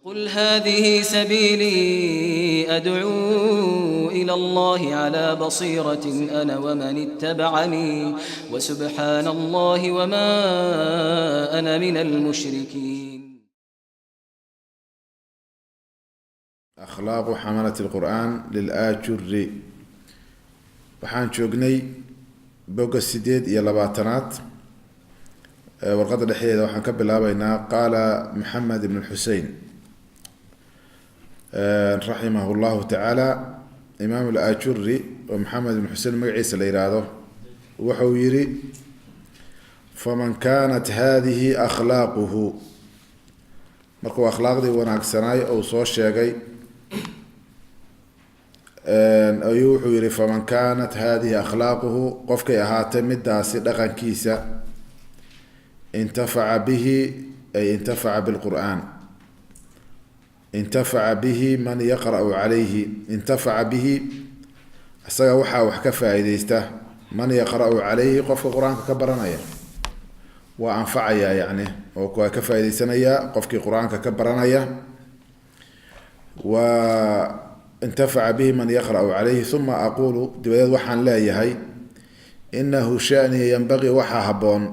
قل هذه سبيلي أدعو إلى الله على بصيرة أنا ومن اتبعني وسبحان الله وما أنا من المشركين. Akhlaaqu xamalat lqur'aan lilaajuri. Waxaan joognay bogga 28aad warqadda dhexdeeda. Waxaan ka bilaabeynaa qaala Maxamed ibn Xusein raximah llahu tacaala. Imaam alaajuri oo Maxamed ibn Xusein magaciisa la yihaahdo wuxuu yihi: "Faman kanat hadihi akhlaaquhu." Markuu akhlaaqdii wanaagsanaay uu soo sheegay ayuu wuxuu yihi: "Faman kanat hadihi akhlaaquhu," qofkay ahaatay midaasi dhaqankiisa, "intafaca bihi," ay intafaca bilqur'aan, "intafaca bihi man yaqra'u calayhi," intafaca bihi, isaga waxaa wax ka faa-ideysta, "man yaqra'u calayhi," qofka qur-aanka ka baranaya waa anfacaya, yacni oo waa ka faa-ideysanayaa qofkii qur-aanka ka baranaya. Wa intafaca bihi man yaqra'u calayhi. Uma aqulu, dabadeed waxaan leeyahay, "inahu shaniya yanbagii," waxaa habboon,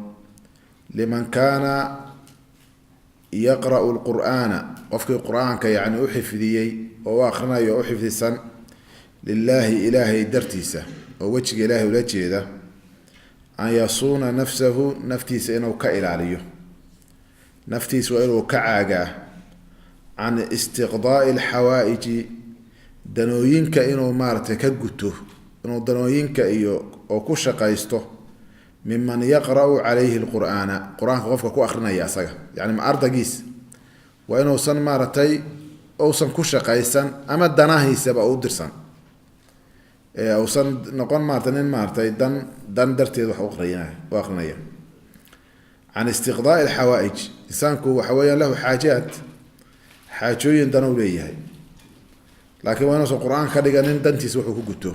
"liman kaana yaqra'u lqur'aana," qofkii qur-aanka yacni u xifdiyey oo u akrinayo o u xifdisan, "lilaahi," ilaahay dartiisa oo wejiga ilaahay ula jeeda, "an yasuuna nafsahu," naftiisa inuu ka ilaaliyo. Naftiisa waa inuu ka caagaa, "can istiqdaai alxawaaiji," danooyinka inuu maaratay ka guto, inuu danooyinka iyo oo ku shaqaysto, "miman yaqra'u calayhi lqur'aana," qur-aanka qofka ku akrinaya asaga, yani ma ardaygiis waa inuusan maaratay uusan ku shaqaysan ama danahiisaba u dirsan, uusan noqon maarata nin maaratay dan darteed wax u aqrinaya. "Can istiqdaai alxawaaij." Insaanku waxa weeyaan lahu xaajaat, xaajooyin dana u leeyahay, laakiin waa inuusan qur-aan ka dhiganin dantiisa wuxuu ku guto.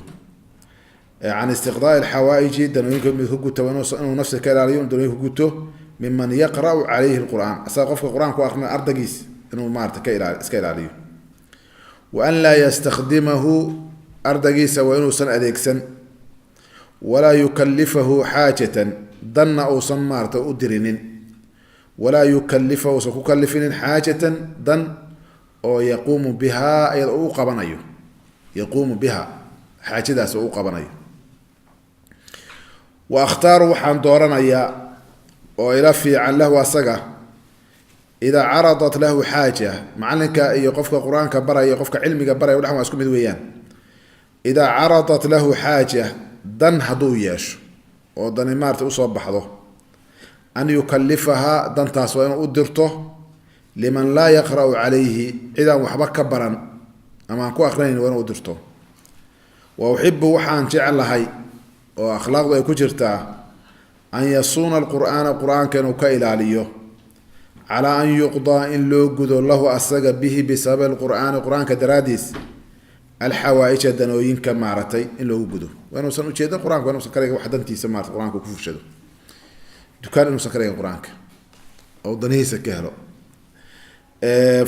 "Can istiqdaai alxawaaiji," danooyinka mid ku guto, inuu nafsiga ka ilaaliyo inuu danooyinka ku guto, "miman yaqra'u calayhi lqur'aan," asaga qofka qur-aan ku aqrinaya ardaygiis inuu maarata ka ilaali iska ilaaliyo. "Wa an laa yastakdimahu," ardaygiisa waa inuusan adeegsan, "walaa yukalifahu xaajatan," danna uusan maarata u dirinin, "walaa yukalifahu," uusan ku kalifinin, "xaajatan," dan oo, "yaquumu bihaa," iyada u qabanayo, "yaquumu biha," xaajadaas oo u qabanayo. "Wa akhtaaru," waxaan dooranayaa oo ila fiican, "lahu," asaga, "idaa caradat lahu xaaja," macalinka iyo qofka qur-aanka baraya, qofka cilmiga baraya dhan waa isku mid weeyaan. "Idaa caradat lahu xaaja," dan hadduu yeesho oo dani maarata usoo baxdo, "an yukalifahaa," dantaas waa inuu u dirto, "liman laa yaqra'u calayhi," cidaan waxba ka baran ama aan ku aqrinayn waa inuu u dirto. "Wa uxibu," waxaan jeclahay oo akhlaaqdu ay ku jirtaa, "an yasuuna alqur'aana," qur-aanka inuu ka ilaaliyo, "calaa an yuqdaa," in loo gudo, "lahu," asaga, "bihi," bisababi alqur'aani, qur-aanka daraadiis, "alxawaaija," danooyinka maaratay in loogu gudo. Waa inuusan ujeedo qur-anka, waa inuusan ka dhigin wax dantiisa maarata qur-aanka ku fushado, dukaan inuusan ka dhigin qur-aanka oo danihiisa ka helo.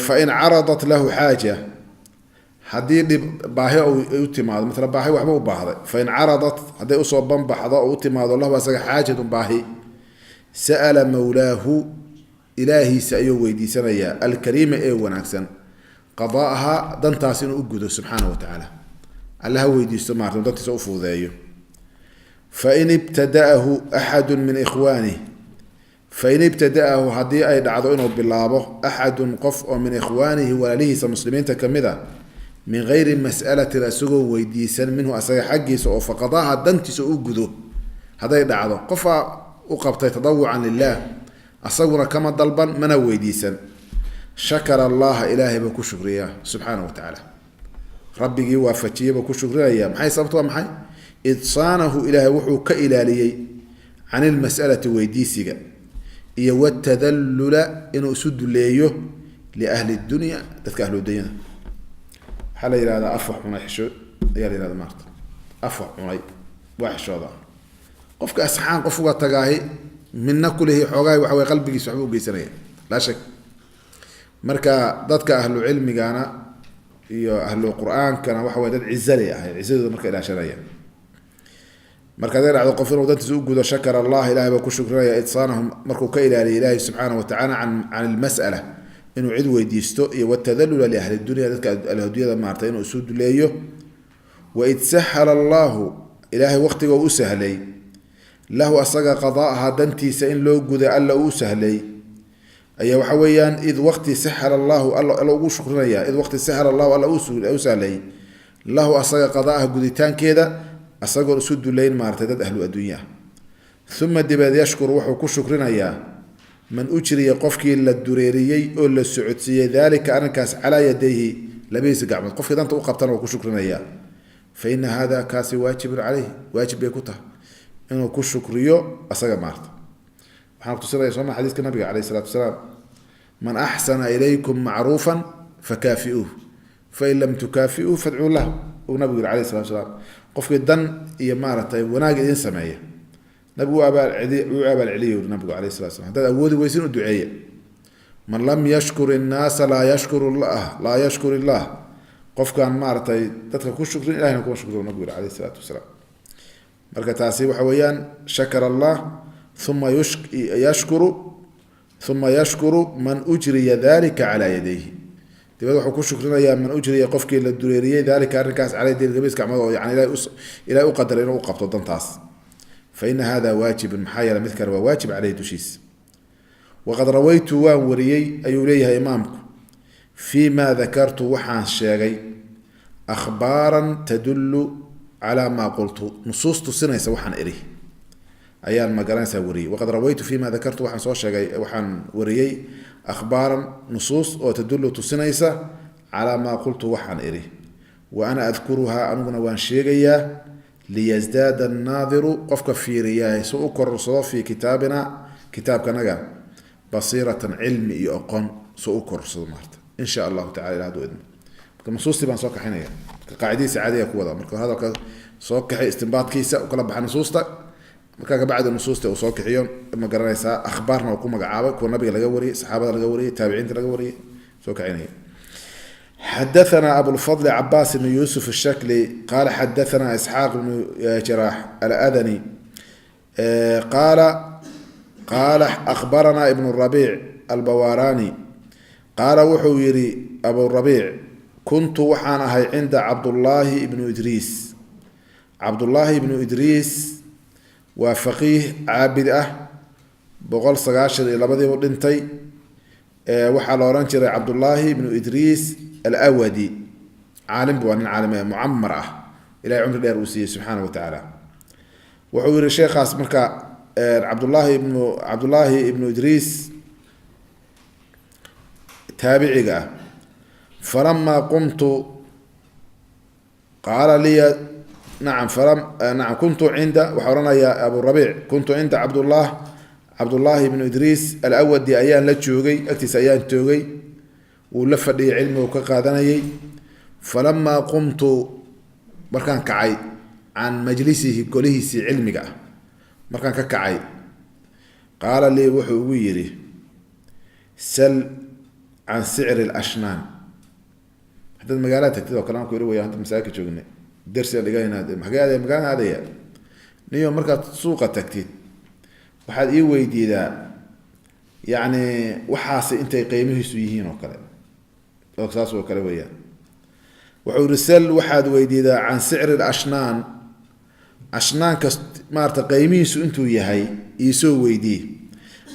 "Fa in caradat lahu xaaja," haddii dhib baahi ay u timaado, maala baahi waxba u baahday, "fa in caradat," hadday usoo banbaxdo oo u timaado, "lahu," asaga, "xaajatun," baahi, "sa'ala mawlaahu," ilaahiisa ayuu weydiisanayaa, "alkariima," ee wanaagsan, "qadaaha," dantaas inuu u gudo, "subxaana wa tacaala." Alla ha weydiisto maarata dantiisa u fududeeyo. "Fain ibtada'ahu axadu min ikhwaanih," fain ibtada'ahu, haddii ay dhacdo inuu bilaabo, "axadun," qof oo, "min ikhwaanihi," walaalihiisa muslimiinta kamid a, "min gayri mas'alatin," isagoo weydiisan, "minhu," asaga xaggiisa, oo "faqadaaha," dantiisa u gudo hadday dhacdo, qofaa u qabtay tadawucan lilah, asaguna kama dalban mana weydiisan, "shakara allaha," ilaahay buu ku shukriyaa, "subxaana wa tacaala," rabbigii waafajiyey buu ku shukrinaya. Maxay sababto? Waa maxay? "Idsaanahu," ilaahay wuxuu ka ilaaliyey, "can ilmas'alati," weydiisiga, iyo "watadallula," inuu isu duleeyo, "liahli dunya," dadka ahludunyada. Waxaa la yihahdaa "afa cunay xisho" ayaa la yihahda maarta. Afa cunay waa xishooda. Qofka asxaan qof uga tagaahi midna kulihi xoogahay waxa wey qalbigiisa waxba ugeysanaya, laa shak. Marka dadka ahlu cilmigana iyo ahlu qur-aankana waxa wey dad cizaley ahay, cizadooda marka ilaashanaya. Marka haday dhacdo qof inuu dantiisa u gudo, shakar allah, ilahay baa ku shukrinaya, itsaanahum, markuu ka ilaaliya ilaahay subxaana wa tacala can ilmas'ala, inuu cid weydiisto, iyo watadalula liahli dunya, dadka ahludunyada maarata inuu isu duleeyo. Waid sahala allahu, ilaahay waqtiga u sahlay, lahu asaga qadaaha, dantiisa in loo guda alla uu sahlay, ayaa waxa weeyaan id waqti sahala allahu, alla ugu shukrinaya, id waqti sahala allahu, alla u sahlay, lahu asaga qadaaha, guditaankeeda, asagoon isu dulayn maaratay dad ahlu adduunya ah. Uma dibeed yashkur, wuxuu ku shukrinayaa, man ujriya, qofkii la dureeriyey oo la socodsiiyey, daalika arrinkaas, calaa yadayhi, labadiisa gacmood, qofkii danta u qabtana waa ku shukrinayaa. Fa ina hada, kaasi, waajibun caleyh, waajib bay ku tahay inuu ku shukriyo asaga maarta. Waxaan kutusinaya sooma xadiiska nabiga caleyh isalatu wasalaam: "Man axsana ilaykum macruufan fakaafiuuh, fain lam tukaafiuuh fadcuu lah," uu nabigu yiri caleyh salatu wasalaam. Qofkii dan iyo maaragtay wanaag idin sameeya, nabigu u abaalceliya uri nabigu caleyh salatu slam, hadaad awoodi weysin u duceeya. "Man lam yashkur innaasa laa yashkur llah, laa yashkur illah." Qofkaan maaragtay dadka ku shukrin, ilahina kuma shukri, nabigu yiri caleyh salaatu wasalaam. Marka taasi waxa weeyaan shakar allah, uma yashkuru, uma yashkuru man ujriya dalika calaa yadayhi. Dabeed wuxuu ku shukrinayaa man ujriya, qofkii la dureeriyey, dalika arrinkaas, calaa yadayhi, labadiis gacmood, oo yani ilahay u qadaray inuu u qabto dantaas. Fa ina hada waajibun, maxaa yeele mid kale waa waajib caleyhi, dushiisa. Waqad rawaytu, waan wariyey, ayuu leeyahay imaamku, fii ma dakartu, waxaan sheegay, akhbaaran tadullu calaa maa qultu, nusuus tusinaysa waxaan idhi ayaan magaranaysaa wariyey. Waqad rawaytu fima dakartu, waxaan soo sheegay, waxaan wariyey, akhbaaran, nusuus oo tadullu, tusinaysa, calaa maa qultu, waxaan idhi. Wa ana adkuruhaa, aniguna waan sheegayaa, liyasdaada annaadiru, qofka fiiriyaa si u korursado, fii kitaabina, kitaabkanaga, basiiratan, cilmi iyo aqoon si u korursado maarta, in sha allahu tacala, ila haduu idmo. Marka nusuustii baan soo kaxinaya. Marka qaacidadiisa caadiga ku wada, marka hadalka soo kaxay, istinbaadkiisa u kala baxa nusuusta. Markaa kabacdi nusuusta uu soo kixiyo, ma garanaysaa, akhbaarna uu ku magacaabay, kuwa nabiga laga wariyey, saxaabada laga wariyey, taabiciinta laga wariyey, soo kaxinaya. Xadathana abulfadl cabaas ibn yusuf الshakli qala xadathana isxaaq ibnu jaraax aladani qaala qaala akhbarana ibn rabiic albawarani qaala, wuxuu yihi aburabiic: kuntu, waxaan ahay, cinda cabdullaahi ibnu idriis. Cabdullaahi ibnu idriis waa faqiih caabid ah, 192-diibu dhintay. Waxaa la odhan jiray Cabdullaahi ibnu Idriis Alawadi. Caalim bu waa, nin caalim mucamar ah, ilahay cumri dheer uu siiyey subxaana wa tacaala. Wuxuu yihi sheekhaas marka Cabdullaahi ibnu Idriis taabiciga ah: falamaa qumtu qaala liya, nacam, nacam, kuntu cinda, waxaa odhanayaa Abu Rabiic, kuntu cinda Cabdullaahi ibnu Idriis Alawadi ayaan la joogay, agtiisa ayaan joogay, wuu la fadhiyay, cilmigu ka qaadanayay. Falamaa qumtu, markaan kacay, can majlisihi, golihiisii cilmiga ah markaan ka kacay, qaala lii, wuxuu ugu yidhi: sal can sicri lashnaan. Haddaad magaalada tagtid oo kale aan ku iri waya, hadda masaajidka joognay, dersiga dhiganayna, xagee aadaya? Magaalada aadaya niyo. Markaad suuqa tagtid waxaad ii weydiidaa yacni waxaasi intay qiimihiisu yihiin oo kale, oo saas oo kale weeyaan. Wuxuu yihi: sal, waxaad weydiidaa, can sicri lashnaan, ashnaanka maarata qiimihiisu intuu yahay iisoo weydii.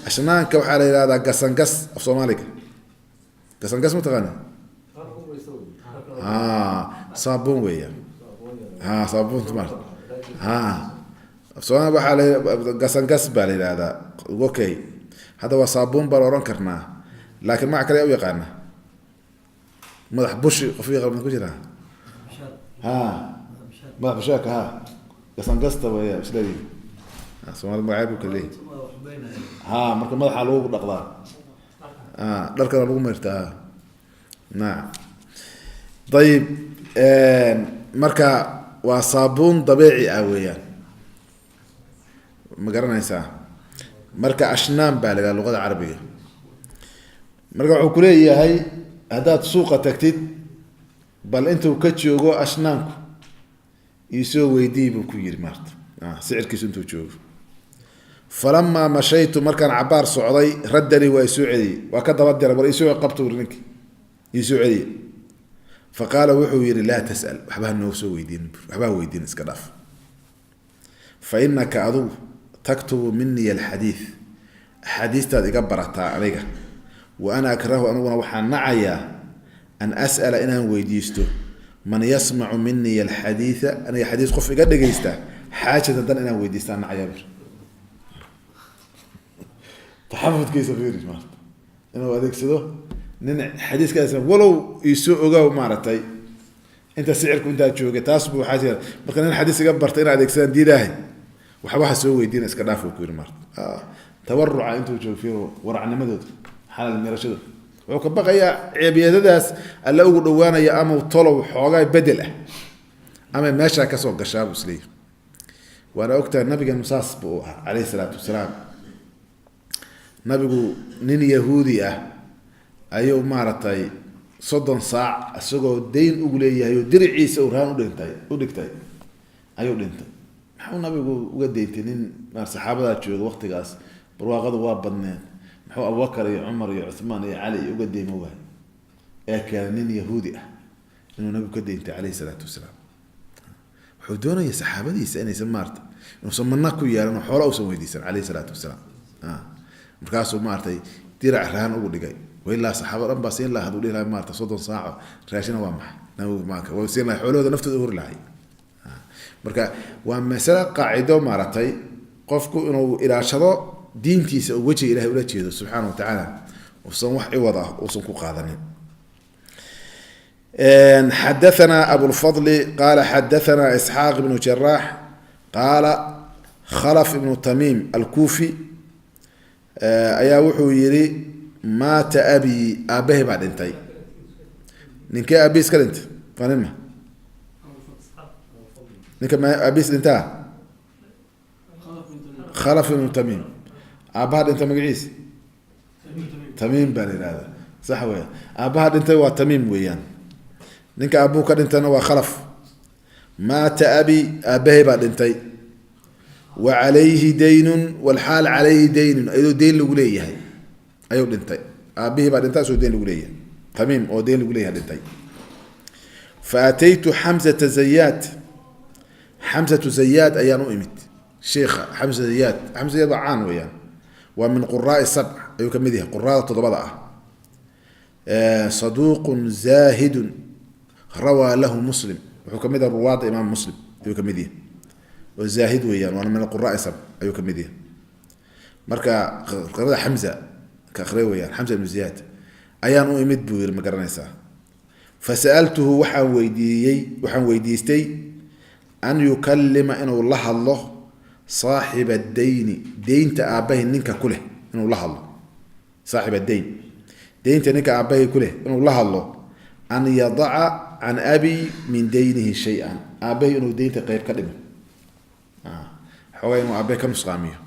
Ashnaanka waxaa la yihahdaa gasangas af Soomaaliga. Gasangas ma taqaana? Saabuun weeyaan. Ha, saabuunta maarata. Ha, af Soomaaliga waxaa la gasangas baa la yihahdaa. Okay, hadda waa saabuun baan ohan karnaa, laakiin magac kale u yaqaana, madax bushi qof yaqaan ma ku jiraa? Ha, madax bushaaka. Ha, gasangasta weya isleeyihi. Soomaalida magacyo buu kala leeyahy. Ha, marka madaxa lagu dhaqdaa, dharkana lagu mayrtaa. Nacam, ayib. Marka waa saabuun dabiici ah weeyaan, ma garanaysaa? Marka ashnaan baa la yidhaha luqada carabiga. Marka wuxuu kuleeyahay haddaad suuqa tagtid, bal intuu ka joogo ashnaanku iisoo weydii, buu ku yiri maarta, sicirkiisu intuu joogo. Falamaa mashaytu, markaan cabaar socday, raddanii, waa isoo celiyey, waa ka daba diray, war isoo qabta uri ninki, iisoo celiyey. Fa qaala, wuxuu yihi: laa tas'al, waxba noo soo weydiin, waxba weydiin, iska dhaaf. Fa inaka, adugu, taktubu minii alxadiid, axaadiistaad iga barataa aniga. Wa ana akrahu, aniguna waxaan nacayaa, an as'ala, inaan weydiisto, man yasmacu minii alxadiida, aniga xadiis qof iga dhegaysta, xaajatan, dan inaan weydiistaan nacayaa bur. Taxafudkiisa fiiri maarata, inuu adeegsado nin xadiiskaas, walow iisoo ogaaw maaragtay inta sicirku intaa joogay, taas buu waxaa jira. Marka nin xadiis iga barta inaa adeegsadaan diidaahay, waxba ha soo weydiina, iska dhaaf, ku yiri maarata. Tawaruca intuu joogo fiiro, waracnimadooda, xalaal mirashadooda. Wuxuu ka baqayaa ceebiyadadaas alla ugu dhawaanaya ama tolow xoogaa bedel ah ama meeshaa kasoo gashaa, buu isleeyahy. Waana ogtahay nabigeenu saas buu ahaa caleyhi salaatu wasalaam. Nabigu nin yahuudi ah ayuu maaragtay 30 saac isagoo dayn ugu leeyahay oo diriciisa uu rahan udhintay u dhigtay ayuu dhintay. Maxuu nabigu uga deyntay nin saxaabadaa jooga waqtigaas? Barwaaqadu waa badneed. Muxuu Abubakar iyo Cumar iyo Cuthmaan iyo Cali iyo uga deymo waay ee keenay nin yahuudi ah inuu nabigu ka deyntay caleyhi salaatu wasalaam? Wuxuu doonaya saxaabadiisa inaysan maarata inuusan mana ku yeelan oo xoola uusan weydiisan caleyhi salaatu wasalaam. Markaasuu maaratay dirac rahan ugu dhigay. Wailaa saxaabada dhan baa siin laha haduu dhihi lahay maarata 30 saaco raashina waa maxay? Nabigu maaka waa siin lahay, xoolahooda naftooda hori lahay. Marka waa masale qaacido maaragtay, qofku inuu ilaashado diintiisa oo wejiga ilahay ula jeedo subxaana wa tacaala, uusan wax ciwad ah uusan ku qaadanin. Xadathana Abulfadli qaala xadathana Isxaaq ibnu Jaraax qaala Khalaf ibnu Tamiim Alkuufi ayaa wuxuu yihi: maata abi, aabahay baa dhintay. Ninkee aabihiis ka dhintay? Waa nin ma ninka ma aabihiis dhintaa? Khalaf ibnu Tamiim, aabbaha dhintay magaciisa Tamiim baa la yihahda, sax weya. Aabbaha dhintay waa Tamiim weeyaan, ninka aabuhu ka dhintayna waa Khalaf. Maata abi, aabahay baa dhintay. Wa calayhi daynun, walxaal calayhi daynun, iyadoo deyn lagu leeyahay ayuu dhintay. Aabihii baa dhintay asoo deyn lagu leeyahay, Tamiim oo deyn lagu leeyahay dhintay. Fa ataytu Xamzata Zayaad, Xamsatu Zayaad ayaan u imid, sheikha Xamsa Zayaad. Xamsa Zayaad waa caan weeyaan, waa min quraai sabc ayuu kamid yahay, quraada toddobada ah. Saduuqun zaahidun, rawaa lahu Muslim. Wuxuu kamid yahay ruwaadda Imaam Muslim ayuu kamid yahay, oo zaahid weeyaan, waana min quraai sabc ayuu kamid yahay. Marka qirada Xamza ka akhriya weeyaan. Xamza ibnu Ziyaad ayaan u imid, buu yiri, ma garanaysaa. Fa sa'altuhu, waxaan weydiiyey, waxaan weydiistay, an yukalima, inuu la hadlo, saaxiba dayni, deynta aabbahay ninka ku leh inuu la hadlo, saaxiba dayn, deynta ninka aabbahay ku leh inuu la hadlo, an yadaca can abi min daynihi shay-an, aabbahay inuu deynta qeyb ka dhimo, xoogaa inuu aabbahay ka nusqaamiyo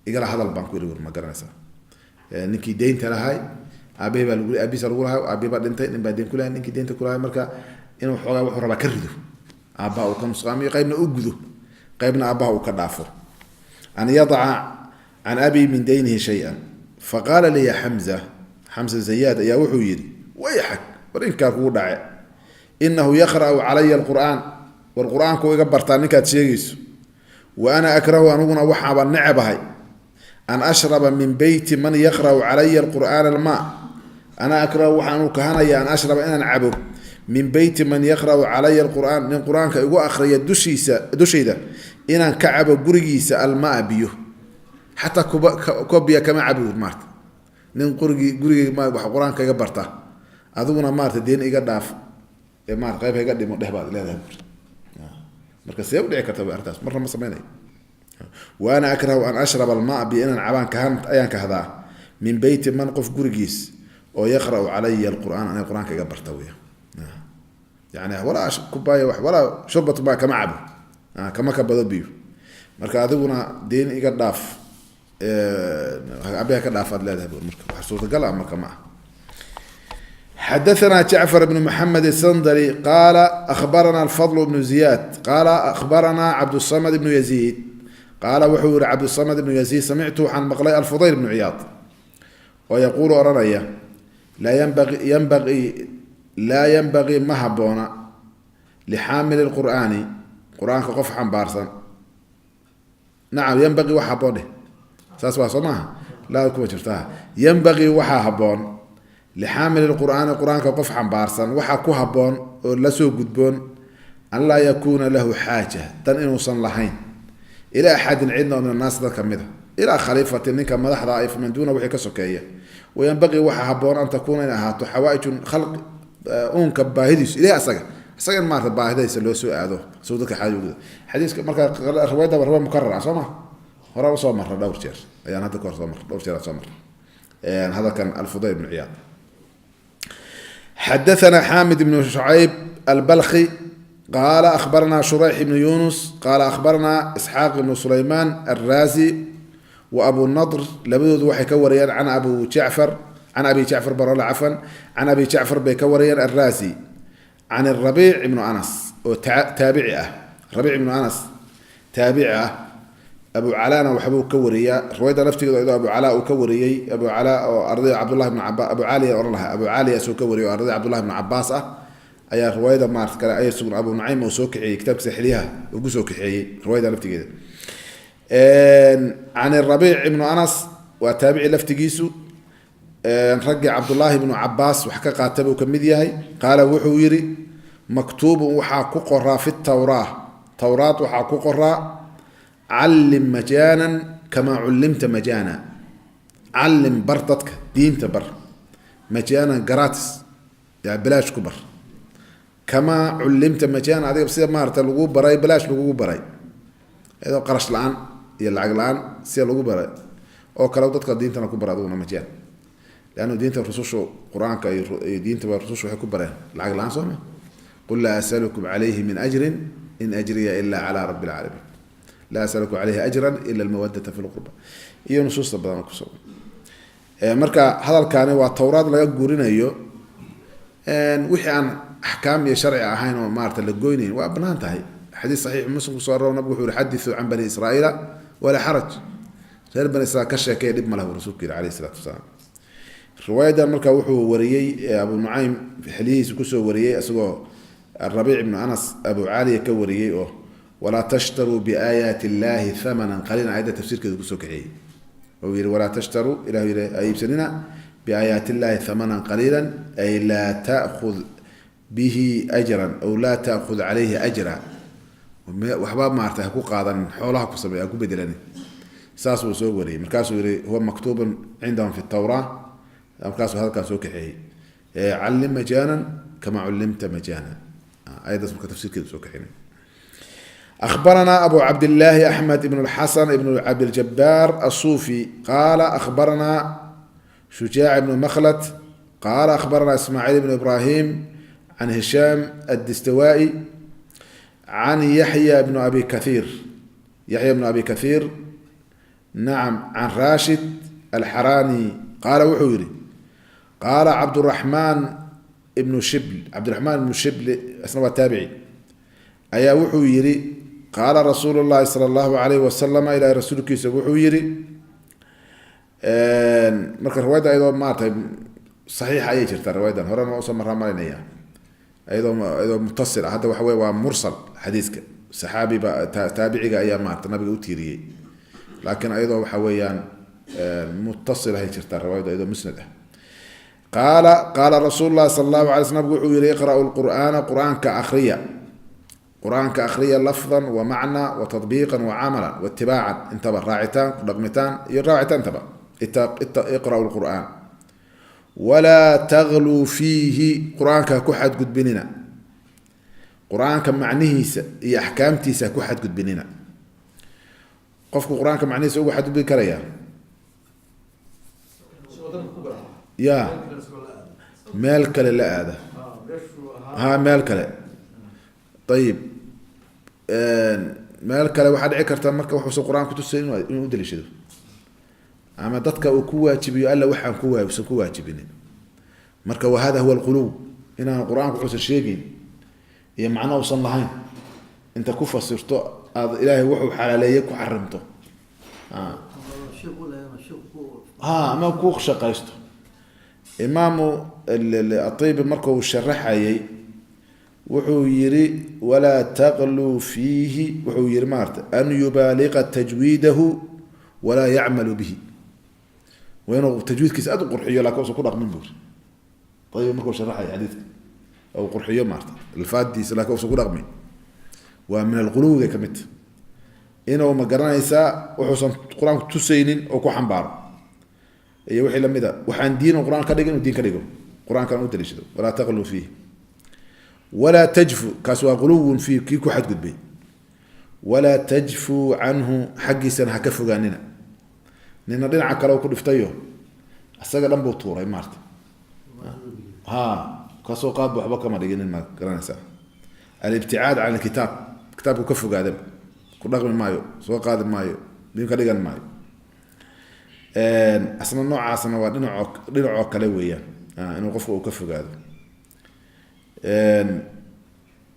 igala hadal baan ku iri, ma garanaysaa. Ninkii deynta lahay aabahay baa lagu, aabihiisa lagu lahay, aabihi baa dhintay, nin baa deyn ku lahay, ninkii deynta kulahay. Marka inuu xoogaa wuxuu rabaa ka rido aabbaha, uu ka nusqaamiyo, qaybna u gudo, qaybna aabbaha uu ka dhaafo. An yadaca can abi min daynihi shay-an. Faqaala li ya Xamza, Xamza Zayaad ayaa wuxuu yidhi: wayxak, war inkaa kugu dhace, inahu yaqra'u calaya alqur'aan, war qur-aanku iga bartaa ninkaad sheegayso. Wa ana akrahu, aniguna waxaaba necebahay, an ashraba min beyti man yaqra'u calaya alqur'aana almaa. Ana akrahu, waxaanu kahanaya, an ashraba, inaan cabo, min beyti man yaqra'u calaya alqur'aan, nin qur-aanka igu akhriya dushiisa, dushayda inaan ka cabo gurigiisa, almaa, biyo, xataa kuba kobiya kama cabo maarta nin qurigii gurigay ma wax qur-aanka iga barta. Adiguna maarata deen iga dhaaf ee maarata qayb iga dhimo dheh baad leedahay buuri. Marka see u dhici karta arrintaas? Marna ma samaynayo. Wa ana akrahu an ashraba almaa, biyo inaan cabaan kahan ayaan kahdaa, min beyti man, qof gurigiis oo, yaqra'u calaya alqur'aan, aniga qur-aanka iga barta weya. Yani walaa kubaaya walaa shurbat maa kama cabo, kama kabado biyo. Marka adiguna deen iga dhaaf, abeha ka dhaafaad leedahay bu. Marka wax suurtagal ah marka ma ah. Xadathana Jacfar bnu Maxamed Sandali qaala akhbarana Alfadl bnu Ziyaad qaala akhbarana Cabdusamad ibnu Yaziid qaala wuxuu yihi Cabdusamad ibnu Yaziid: samictu, waxaan maqlay, Alfudayl bnu Ciyaad oo yaquulu, odhanaya: laa yanbagii, ma habboona, lixaamili lqur'aani, qur-aanka qof xambaarsan. Nacam, yanbagii wax habboon dheh, saas waa soo maaha, laa kuma jirta. Yanbagii, waxaa habboon, lixaamili lqur'aani, qur-aanka qof xambaarsan waxaa ku habboon oo lasoo gudboon, an laa yakuuna lahu xaaja, dan inuusan lahayn, ilaa axadin, cidna oo min annaasi, dad kamid a, ilaa khaliifatin, ninka madaxda ay, faman duuna, wixii ka sokeeya. Wayanbaqii, waxaa habboon, an takuuna, in ahaato, xawaaiju khalqi, uunka baahidiisu, ileh, asaga in maarata baahidaysa loo soo aado soo dadka xaaja uguda. Xadiiska marka riwaayadda waa riwaaya mukarar ah, soo ma? Hore usoo marra dhowr jeer ayaan hadda kahor soo marra, dhowr jeer aan soo marra hadalkan Alfudayl bnu Ciyaad. Xadathana Xamid ibnu Shucayb Albalkhi qaala akhbarana Shurayx ibnu Yunus qaala akhbarana Isxaaq ibnu Sulaymaan Alraasi wa Abu Nadr, labadoodu waxay ka wariyeen can Abu Jacfar, can Abi Jacfar barola, cafan, can Abi Jacfar bay ka wariyeen Alraasi, can Rabiic ibnu Anas oo taabici ah. Rabiic ibnu Anas taabici ah, Abu Calaana waxbuu ka wariyaa. Riwaayadda laftigeeda iyadoo Abu Calaa uu ka wariyey, Abu Calaa oo ardayda Cabdullahi bnu Caba, Abu Caaliya ohan lahaa, Abu Caaliya soo ka wariyay oo ardayda Cabdullahi bnu Cabaas ah ayaa riwaayada maarata kale ayay sugan. Abu Nucaym oo soo kaxeeyey kitaabkiisa Xilyaha uu ku soo kaxeeyey riwaayada laftigeeda. Can Rabiic ibnu Anas waa taabici laftigiisu, raggii Cabdullaahi bnu Cabaas wax ka qaata buu ka mid yahay. Qaala wuxuu yidhi: maktuubun, waxaa ku qoraa, fi tawraa, towraat waxaa ku qoraa: callim majaanan kamaa cullimta majaana. Callim, bar dadka diinta, bar, majaanan, gratis, yaa bilaash ku bar, kamaa cullimta majaana, adiga sida maarata lagu baray, bilaash lagugu baray, iyadoo qarash la-aan iyo lacag la-aan sida lagu baray oo kale dadka diintana ku bara adiguna majaan. Leanna diinta rusushu, qur-aanka iyo diintaba rusushu waxay ku bareen lacag la-aan, soo ma? Qul laa asalukum calayhi min ajrin in ajriya ila calaa rabbi alcaalamiin, laa asalukum calayhi ajran ila almawadata fi lqurba, iyo nusuusta badan kusugan. Marka hadalkaani waa towraad laga gurinayo. Wixii aan axkaam iyo sharci ahayn oo maarata la goynayn waa banaan tahay. Xadiis saxiix Muslim kusoo aroro, nabigu wuxuu yihi: xadithuu can bani Israa'iila walaa xaraj. Reer bani Israiil ka sheekeeya, dhib ma lah, buu rasuulku yihi alayhi isalaatu wasalaam. Riwaayadan marka wuxuu wariyey Abu Nucaym xiliyihiisa kusoo wariyey, isagoo Rabiic ibnu Anas Abu Caaliya ka wariyey oo walaa tashtaruu biaayaati illahi thamanan qaliilan, aayadda tafsiirkeeda kusoo kaxeeyey oo yihi: walaa tashtaruu, ilahu yihi, ha iibsanina, biaayaati illahi thamanan qaliilan, ay laa ta'khud bihi ajran aw laa ta'khud calayhi ajra. Waxba maarata ha ku qaadanin, xoolaha ku samey, ha ku bedelanin. Saas buu soo wariyey. Markaasuu yihi: huwa maktuubun cindahum fi tawraa. Markaasuu hadalkaan soo kaxeeyey: callim majaanan kama cullimta majaana. Ayadaas marka tafsiirkeedu soo kaxeynay. أخبرنا أبو عبد الله أحمد بن الحسن بن عبد الجبار الصوفي قال أخبرنا شجاع بن مخلد قال أخبرنا إسماعيل بن إبراهيم عن هشام الدستوائي عن يحيى بن أبي كثير، يحيى بن أبي كثير، نعم، عن راشد الحراني قال wuxuu yihi: قال عبد الرحمن بن شبل. عبد الرحمن بن شبل isna waa taabici ayaa wuxuu yihi: qaala rasuulu llahi sala allahu alayhi wasalam, ilahay rasuulkiisa wuxuu yihi. Marka riwaayadda ayadoo maaratay saxiixa ayay jirtaa. Riwaayadan horena waa usoo maraa marinaya iyadoo mutasil ah. Hadda waxa wey waa mursal xadiiska, saxaabiba taabiciga ayaa maarata nabiga u tiiriyey, laakiin ayadoo waxa weeyaan mutasil ahay jirtaa riwaayadda iyadoo musnad ah. Qaala qaala rasuulu llahi sala allahu alay sl, nabigu wuxuu yihi: iqra'u lqur'aana, qur-aanka akriya, qur-aanka akriya, lafdan wa macna wa tatbiiqan wa camalan wa itibaacan, intaba raacitaan, ku dhaqmitaan iyo raacitaan intaba. Iqra'u lqur'aan walaa tagluu fiihi, qur-aanka ha ku xadgudbinina, qur-aanka macnihiisa iyo axkaamtiisa ha ku xadgudbinina. Qofku qur-aanka macnihiisa uga xadgudbi karaya ya meel kale la aada ha, meel kale. Ayib, meel kale waxaa dhici karta marka wuxuusan qur-aan kutusay inuu udaliishado ama dadka uu ku waajibiyo alla waxaan ku usan ku waajibinin. Marka wa hada huwa alquluw, inaan qur-aanku wuxuusan sheegeyn iyo macno usan lahayn inta ku fasirto aada ilaahay wuxuu xalaaleeyey ku xarimto, ha ama ku shaqaysto. Imaamu Aibi markuu sharaxayay wuxuu yiri walaa taqluu fiihi, wuxuu yihi maarata an yubaaliqa tajwiidahu walaa yacmalu bihi, waa inuu tajwiidkiisa aad u qurxiyo lakin usan ku dhaqmin buuri. Ayib markuu sharaxaya xadiidka u qurxiyo maarata alfaadiisa lakin usan ku dhaqmin, waa min alquluwiga ka midta inuu ma garanaysaa wuxuusan qur-aanku tusaynin oo ku xambaaro iyo wixii lamid a, waxaan diin qur-aan ka dhigin inuu diin ka dhigo, qur-aankan u daliishado. Walaa taqluu fiihi walaa tajfu, kaas waa quluwun fiih kii ku xadgudbay. Walaa tajfuu canhu, xaggiisana ha ka fogaanina. Nina dhinaca kale ku dhiftayo isaga dhan buu tuuray maarata, ha kaasoo qaadba waxba kama dhiginin, ma garanaysaa. Alibticaad can alkitaab, kitaabku ka fogaadaba, ku dhaqmi maayo, soo qaadi maayo, diin ka dhigan maayo. Asna noocaasna waa dhinaco dhinacoo kale weeyaan, inuu qofku uu ka fogaado.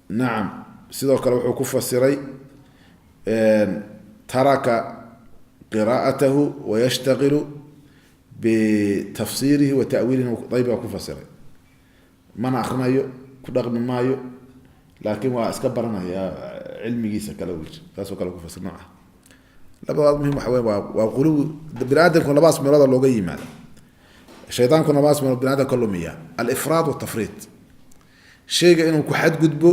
Nacam, sidoo kale wuxuu ku fasiray taraka qiraa'atahu wayashtaqilu bitafsiirihi wa ta'wiilihi. Ayb baa ku fasiray, mana akrinayo, ku dhaqmi maayo, laakin waa iska baranaya cilmigiisa kale wy, saasoo kale ku fasir nooca. Labadaas muhim waxa wey waa quluwi. Bini aadamku labadaas meelooda looga yimaada, shaydaankuna labadaas meelood bini aadamka ka lumiya: alifraad watafriid, shayga inuu ku xadgudbo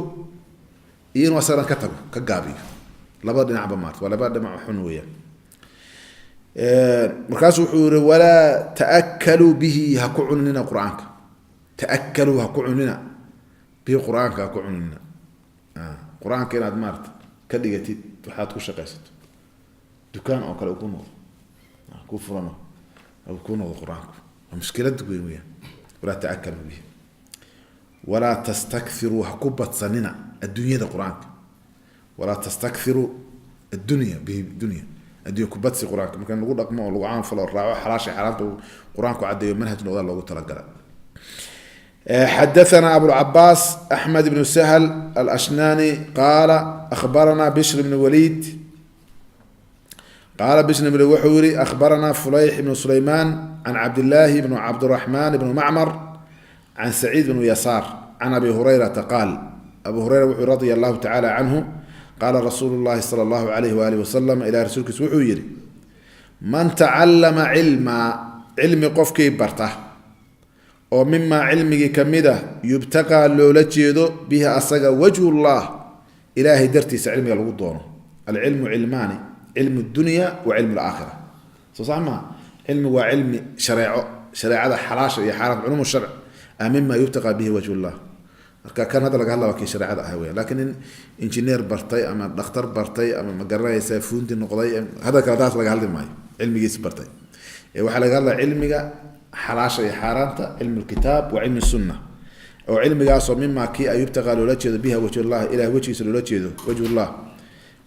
iyo inuu asagan ka tago, ka gaabiyo. Labada dhinacba maarta waa labada dhinac xun weeyaan. Markaasu wuxuu yihi walaa ta'akaluu bihi, ha ku cunina qur-aanka. Ta'akaluu, ha ku cunina bihi, qur-aanka ha ku cunina. Qur-aanka inaad maarata ka dhigatid waxaad ku shaqaysato, dukaan oo kale ku noqdo, ku furano ku noqdo qur-aanku, waa mushkilad weyn weyaan. Walaa ta'akaluu bihi walaa tastakthiruu, ha ku badsanina adduunyada qur-aanka. Walaa tastakthiruu addunya bihi, dunya, addunya ku badsi qur-aanka. Marka in lagu dhaqmo oo lagu caanfalo oo raaco xalaasha xaaraanta qur-aanku caddeeyo manhaj noqdaa loogu talagala. Xadathana Abulcabaas Axmed ibnu Sahl Alashnani qaala akhbarana Bishr ibn Waliid qaala Bishr ibn wuxuu yihi akhbarana Fulayx ibnu Sulaymaan can Cabdillaahi ibn Cabdiraxmaan ibn Macmar can Saciid bn Yasaar can Abi Hurayrata qaal, Abu Hureyra wuxuu radia allahu tacala canhu qaala rasuulu llahi sala allahu alayh waalihi wasalam, ilahi rasuulkiis wuxuu yihi man tacallama cilmaa, cilmi qofkii barta oo mimaa cilmigii kamid ah yubtaqaa loola jeedo bihi asaga wajhullah, ilaahay dartiisa cilmiga lagu doono. Alcilmu cilmaani, cilmu dunya wa cilmu laakhira, soo sax maa? Cilmigu waa cilmi shareeco, shareecada xalaasha iyo xaaraam, culum sharc ah, mima yubtaqaa bihi wajhullah. Marka kan hadda laga hadla waa kii shareecada ah weyan. Lakin nin injineer bartay ama dhakhtar bartay ama ma garanaysa fuundi noqday, hadda kale taas laga hadli maayo cilmigiis bartay. Waxaa laga hadlaya cilmiga xalaasha iyo xaaraanta, cilmu lkitaab wa cilmi sunna, oo cilmigaasoo mima kii a yubtaqaa loola jeedo biha wajhullah, ilahay wejigiisa loola jeedo wajhullah.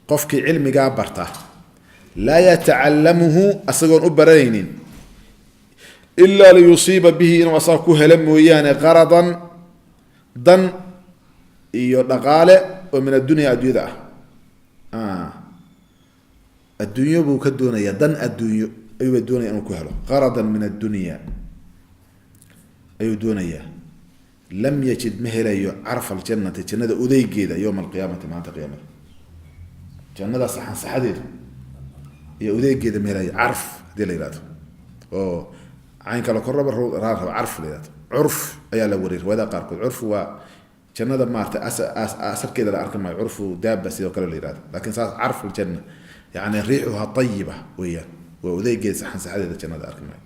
Qofkii cilmigaa barta, laa yatacalamuhu, asagoon u baranaynin ilaa liyusiiba bihi, inuu asaga ku helo mooyaane, qaradan, dan iyo dhaqaale oo min addunya, adduunyada ah, adduunyo buu ka doonayaa, dan adduunyo ayuuba doonaya inuu ku helo, qaradan min addunya ayuu doonayaa. Lam yajid, ma helayo, carfa aljannati, jannada udeygeeda, yowma alqiyaamati, maalinta qiyaamada, jannada saxansaxadeedu iyo udeegeeda ma helayo. Carf hadii la yihahdo oo caynka la korraba raba, carf la yihahdo, curf ayaa la wariyay riwaayadaha qaarkood. Curfu waa jannada maarata asalkeeda la arki maayo, curfu daaba sidoo kale la yihahdo, lakin saas carfu ljanna yani riixuha ayiba weeyaan, waa udeegeeda saxansaxadeeda jannada arki maayo.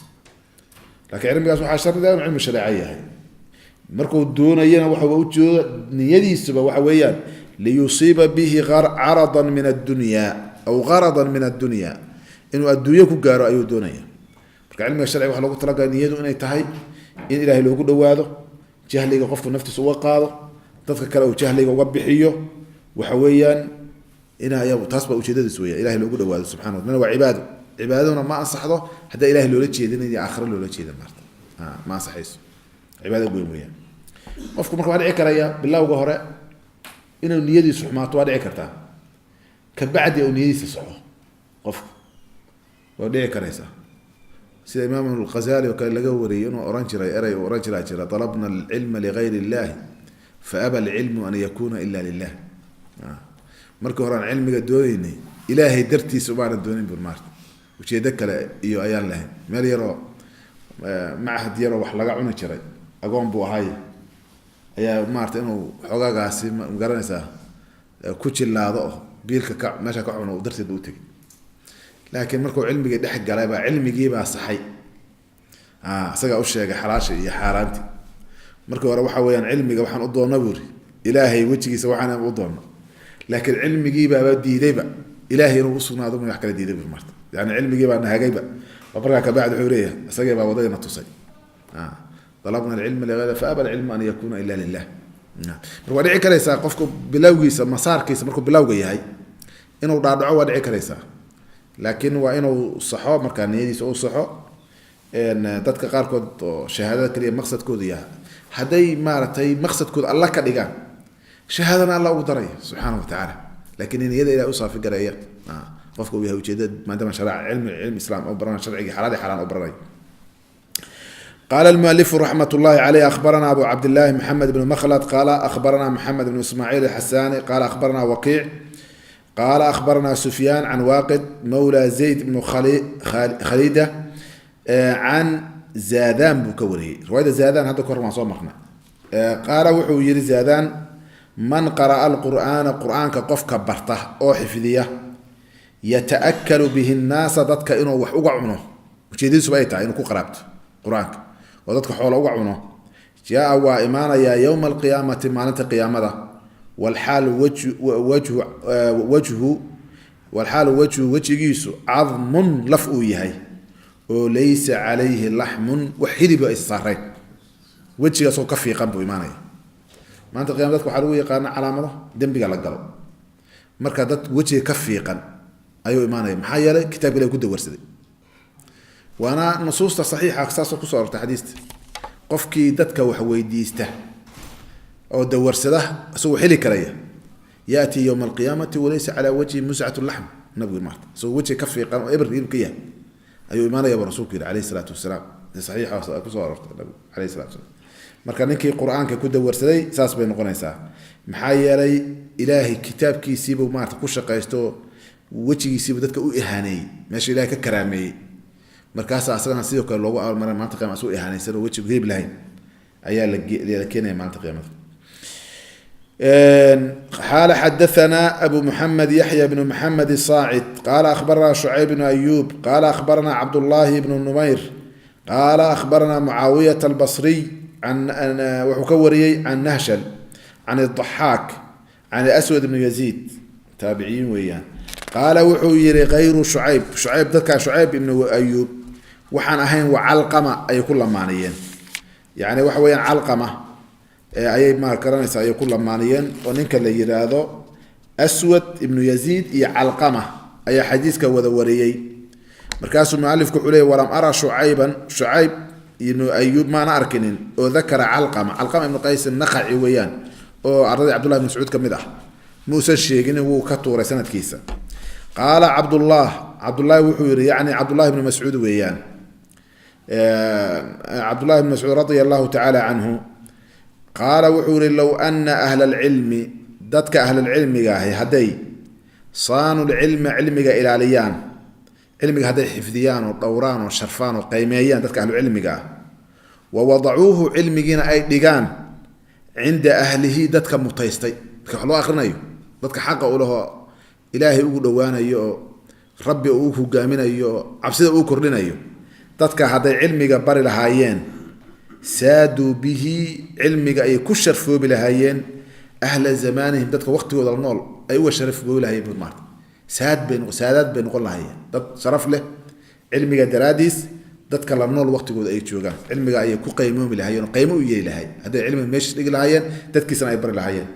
Lakin cilmigaas waxaa shardiga inu cilmi shareeca yahay. Markuu doonayana waxa ujeeda niyadiisuba waxa weeyaan liyusiiba bihi caradan min addunya aw garadan min addunya, inuu adduunyo ku gaaro ayuu doonaya. Marka cilmiga sharciga waxa loogu talagalay niyadu inay tahay in ilahay loogu dhawaado, jahliga qofku naftiisa uga qaado, dadka kale uu jahliga uga bixiyo. Waxa weeyaan ina taas baa ujeedadiis weya, ilahay loogu dhawaado subxana wa taala. Waa cibaado, cibaadaduna ma ansaxdo haddaa ilahay loola jeedin iyo aakhiro loola jeedin, maarta ma ansaxayso. Cibaado weyn weeyaan. Qofku marka waa dhici karaya bilowga hore inuu niyadiisu xumaato, waa dhici kartaa. Kabacdi uu niyadiisa soxo qofku, waa dhici karaysaa. Sida Imaam Alghazali oo kale laga wariyey inuu ohan jiray, erey uu ohan jiraa jira: "Talabna alcilma ligayr illahi, faaba alcilmu an yakuna ila lilah." Markii hore aan cilmiga dooneynay, Ilaahay dartiisa umaanan doonin bur, maarta ujeedo kale iyo ayaan lahayn. Meel yaroo machad yaroo wax laga cuni jiray, agoon buu ahay, ayaa maarata inuu xogaagaasi, magaranaysaa, ku jillaado oo biilka ka meesha ka cuno darteed ba u tegay. Laakiin markuu cilmigii dhex galay baa cilmigiibaa saxay, isagaa u sheegay xalaasha iyo xaaraanti. Markii hore waxa weeyaan cilmiga waxaan u doonna buuri Ilaahay wejigiisa waxaan u doonna, laakiin cilmigiibaaba diidayba Ilahay inuu usugnaado, wax kala diiday bur marta. Yani cilmigiibaa nahagayba. Markaa kabacdi wuxuu leeyahay isagii baa wadadina tusay: "Dalabna alcilma ligayr, faaba alcilmu an yakuna ila lilah." Marka waa dhici karaysaa qofku bilowgiisa, masaarkiisa markuu bilowga yahay inuu dhaadhaco, waa dhici karaysaa, laakiin waa inuu saxo markaa niyadiisa uu saxo. Dadka qaarkood oo shahaadada kaliya maqsadkoodu yahay, hadday maaragtay maqsadkooda Alla ka dhigaan, shahaadana Alla ugu daraya subxaana wa tacaala. Lakin niyada Ilahay u saafi gareeya qofka uu yahay ujeedada, maadaama sharac cilmi cilmi Islaam oo baranayo, sharcigii xalaal iyo xaraan oo baranayo. قال المؤلف رحمة الله عليه: أخبرنا أبو عبد الله محمد بن مخلد، قال أخبرنا محمد بن إسماعيل الحساني، قال أخبرنا وكيع، قال أخبرنا سفيان عن واقد مولى زيد بن خليدة عن زادان buu ka wariyey. Riwaayada Zaadaan hadda kahor waan soo marnay. Qaala wuxuu yihi Zaadaan: "Man qara'a alqur'aana, qur'aanka qofka barta oo xifdiya, yata'akalu bihi nnaasa, dadka inuu wax uga cuno ujeedadiisuba ay tahay inuu ku qaraabto qur-aanka oo dadka xoola uga cuno, jaa waa imaanayaa yowma alqiyaamati, maalinta qiyaamada, walxaal wajhu wajhu walxaal wajhu, wejigiisu, cadmun, laf uu yahay, oo laysa calayhi laxmun, wax hiliba aysa saarayn, wejigaasoo ka fiiqan buu imaanaya maanta qiyama. Dadka waxaa lagu yaqaana calaamado dembiga la galo. Marka dad wejiga ka fiiqan ayuu imaanaya. Maxaa yeelay kitabka Ilahi ku dawarsaday, waana nusuusta saxiixa saasoo kusoo arortay xadiista. Qofkii dadka wax weydiista oo dawarsada isagoo xili karaya, yaati yowma alqiyaamati walaysa calaa wajhi muscatu laxm. Nabigu maarta isagoo wejiga ka fiiqan oo eber hilib ka yahay ayuu imaanaya buu rasuulku yihi alayhi salaatu wasalaam. Saxiixa kusoo arortay nabigu alayhi salatu wasalaam. Marka ninkii qur-aanka ku dawarsaday saas bay noqonaysaa. Maxaa yeelay Ilaahay kitaabkiisiibuu maarata ku shaqaysto, wejigiisiibuu dadka u ihaaneeyey, meesha Ilahay ka karaameeyey. Markaasaa asagana sidoo kale loogu abaalmarin maanta qiyama, asagoo ihaanaysan oo wejigu hilib lahayn ayaa la keenaya maalinta qiyaamada. Xaala xadathana abu Muxamed Yaxya bnu Maxamed Saacid, qaala akhbarana Shucayb bnu Ayub, qaala akhbarana Cabdullahi bnu Numayr, qaala akhbarana Mucaawiyat Albasriy, wuxuu ka wariyey can Nahshal can Adaxaak can Aswad bnu Yaziid, taabiciyiin weeyaan. Qaala wuxuu yihi kayru Shucayb, Shucayb dadkaa Shucayb ibnu Ayuub waxaan ahayn, wa Calqama ayay ku lamaaniyeen. Yani waxa weeyaan Calqama ayay ma garanaysa ayay ku lamaaniyeen, oo ninka la yiraahdo Aswad ibnu Yaziid iyo Calqama ayaa xadiiska wada wariyey. Markaasuu mualifku wuxuu leeyay: "Walam ara Shucayban, Shucayb ibnu Ayuub maana arkinin oo dakara Calqama." Calqama ibnu Qays Naqaci weeyaan, oo ardadii Cabdullahi ibn Mascuud ka mid ah, muusan sheegin, wuu ka tuuray sanadkiisa. Qaala Cabdullah, Cabdullahi wuxuu yihi, yani Cabdullahi ibnu Mascuud weeyaan, Cabdullahi ibn Mascuud radia allahu tacaala canhu, qaala wuxuu yihi: "Low ana ahla alcilmi, dadka ahlalcilmiga ahi, hadday saanu lcilma, cilmiga ilaaliyaan, cilmiga hadday xifdiyaan oo dhowraan oo sharfaan oo qiimeeyaan dadka ahlucilmiga ah, wa wadacuuhu, cilmigiina ay dhigaan, cinda ahlihi, dadka mutaystay, marka wax loo akrinayo, dadka xaqa u lahoo Ilaahay ugu dhowaanayo oo Rabbi uu hogaaminayo oo cabsida uu kordhinayo, dadka hadday cilmiga bari lahaayeen, saaduu bihi, cilmiga ayay ku sharfoobi lahaayeen, ahla zamaanihim, dadka waqtigooda la nool ay uga sharafoobi lahaayeen bud maarta. Saad bay saadaad bay noqon lahaayeen, dad sharaf leh cilmiga daraadiis, dadka la nool waqtigooda ay joogaan cilmiga ayay ku qaymoomi lahaayeen oo qaymo u yeeli lahay hadday cilmiga meesha dhigi lahaayeen, dadkiisana ay bari lahaayeen.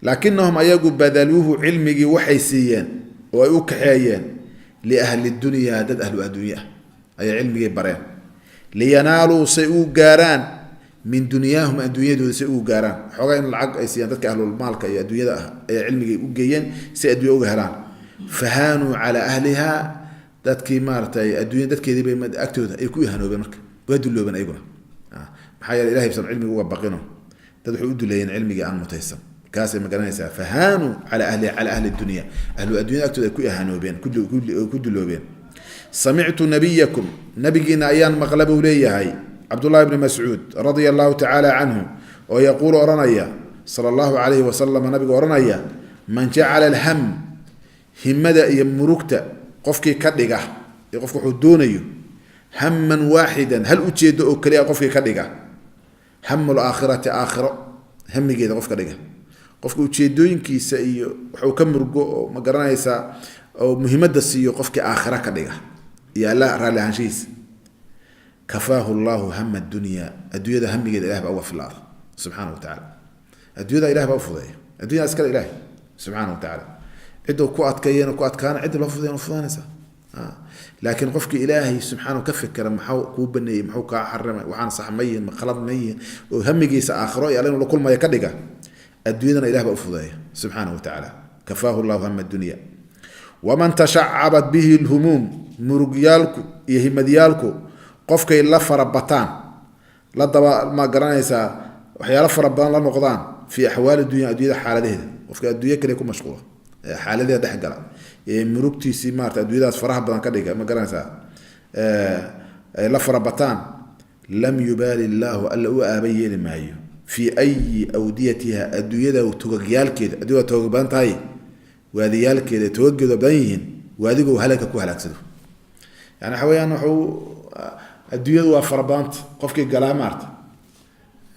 Laakinahum ayagu badaluuhu, cilmigii waxay siiyeen oo ay u kaxeeyeen, liahli dunyaa, dad ahlu adduunya ah ayay cilmigii bareen, liyanaaluu, say u gaaraan, Min dunyaahum, adduunyadooda si ugu gaaraan xoogaa in lacag ay siiyaan dadka ahlulmaalka iyo adduunyada ah ayaa cilmigay u geeyeen si adduunya uga helaan. Fahaanuu calaa ahliha, dadkii maaratay adduunya dadkeedii bay agtooda ay ku ihanoobeen. Marka waa duloobeen ayaguna, maxaa yeele ilahay bisan cilmiga uga baqino, dad waxay u duleeyeen cilmigii aan mutaysan. Kaasay ma garanaysaa? Fahaanuu calaa ahliha, calaa ahli dunya, ahlu adduunyada agtooda ay ku ihanoobeen, ku duloobeen. Samictu nabiyakum, nabigiina ayaan maqla buu leeyahay Cabdullahi bni Mascuud radia allahu tacaala canhu, oo yaquulu odhanaya, sala allahu calayhi wasalam, nabigu odhanaya: man jacala alham, himada iyo murugta qofkii ka dhiga, iyo qofka wuxuu doonayo, haman waaxidan, hal ujeedo oo keliya qofkii ka dhiga, hamu laakhirati, aakhiro hamigeeda qofka dhiga, qofka ujeedooyinkiisa iyo waxuu ka murgo oo ma garanaysaa oo muhiimada siiyo qofkii aakhira ka dhiga iyo Alla raalli ahaanshihiisa, kafaahu llahu hama dunya, adduunyada hamigeeda ilah baa uga filaada subxaana wa tacala. Adduunyada ilah baa ufudeeya, addunyada iskale ilaah subxaana wa tacaala. Cidduu ku adkeeyana ku adkaana, cidda loo fudeeyana fudaanaysa. Laakiin qofkii Ilaahay subxaana ka fikera, maxuu kuu baneeyey, muxuu kaa xarimay, waxaan sax ma yihin, ma khalad ma yihin, oo hamigiisa aakhiro iyo Alla inuu la kulmaya ka dhiga, adduunyadana ilah baa ufudeeya subxaana wa tacaala. Kafaahu llahu hama dunya. Waman tashacabat bihi lhumuum, murugyaalku iyo himadyaalku qofkay la farabataan, la daba ma garanaysaa waxyaalo fara badan la noqdaan, fii axwaali dunya, adduunyada xaaladaheeda, qofka adduunyo kale ku mashquula, xaaladaheeda dhexgala, ee murugtiisii maarata adduunyadaas faraha badan ka dhiga, ma garanaysaa, ay la farabataan, lam yubaali illaahu, Alla u aaba yeeli maayo, fii ayi awdiyatiha, adduunyada togagyaalkeeda. Addunyada togag badan tahay, waadiyaalkeeda togageedu badan yihiin, waadigu halaka ku halaagsado. Yani waxa weyaan, wuxuu adduunyadu waa farabadanta, qofkii galaa maarta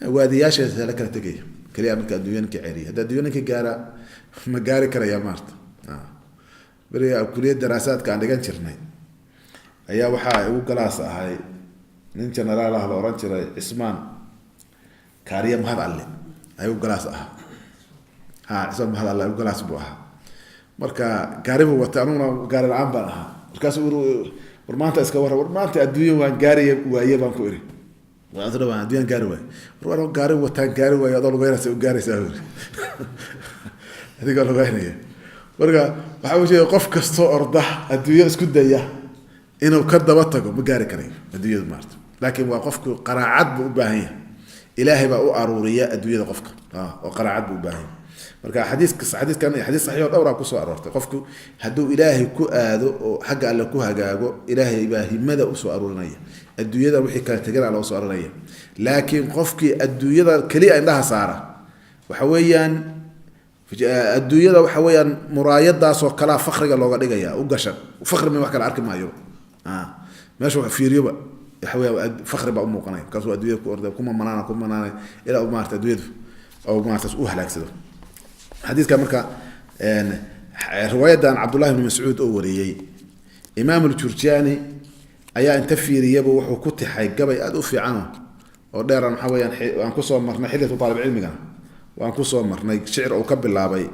waadiyaasheesa la kala tegaya keliya. Marka adduunya ninka celiya, hadda addunya ninka gaara ma gaari karaya maarta. Beriga kuliyad daraasaadka aan dhigan jirnay ayaa waxaa igu galaas ahay nin genaraal ah la ohan jiray Cismaan Kaariye Mahad Alle ayaa igu galaas ahaa. Ha, Cismaan Mahad Alle igu galaas buu ahaa. Marka gaari buu watay, aniguna gaari la-aan baan ahaa. Markaasu uri: "War maanta iska warra." "War maanta adduunya waan gaaraya waaye," baan ku iri. "Waan adduunyaan gaari waaye." "War anoo gaari wataan gaari waayo, adoo lugeynaysa u gaaraysaa?" uri, "adigoo lugeynaya." Marka waxaa u sheegay, qof kastoo orda adduunya isku daya inuu ka daba tago ma gaari karayo adduunyadu maarta. Laakiin waa qofku qanaacad buu u baahan yahay. Ilaahay baa u aruuriya adduunyada qofka, oo qanaacad buu u baahan yahay. Marka xadiiskan iyo xadiis saxiix oo dhowraa kusoo aroortay, qofku hadduu Ilaahay ku aado oo xagga Alle ku hagaago, Ilaahay baa himada usoo aruurinaya, adduunyada wixii kala tegana loo soo aruurinaya. Laakiin qofkii adduunyada keliya indhaha saara, waxa weeyaan adduunyada waxa weeyaan muraayadaasoo kalaa fakriga looga dhigaya u gashan, fakri mi wax kale arki maayo. Meesha wax fiiriyoba waxa weya fakri baa u muuqanaya. Markaasuu adduunyada ku orday, kuma manaana ku manaanay ilaa uu maarata adduunyadu oo maarata u halaagsado. Xadiiska marka riwaayadan Cabdullahi bni Mascuud oo wariyey Imaam Aljurjaani ayaa inta fiiriyaba wuxuu ku tixay gabay aada u fiicano oo dheeraan, waxaa weyaan waan kusoo marnay xilliyatu taalib cilmigana waan kusoo marnay, shicir uu ka bilaabay: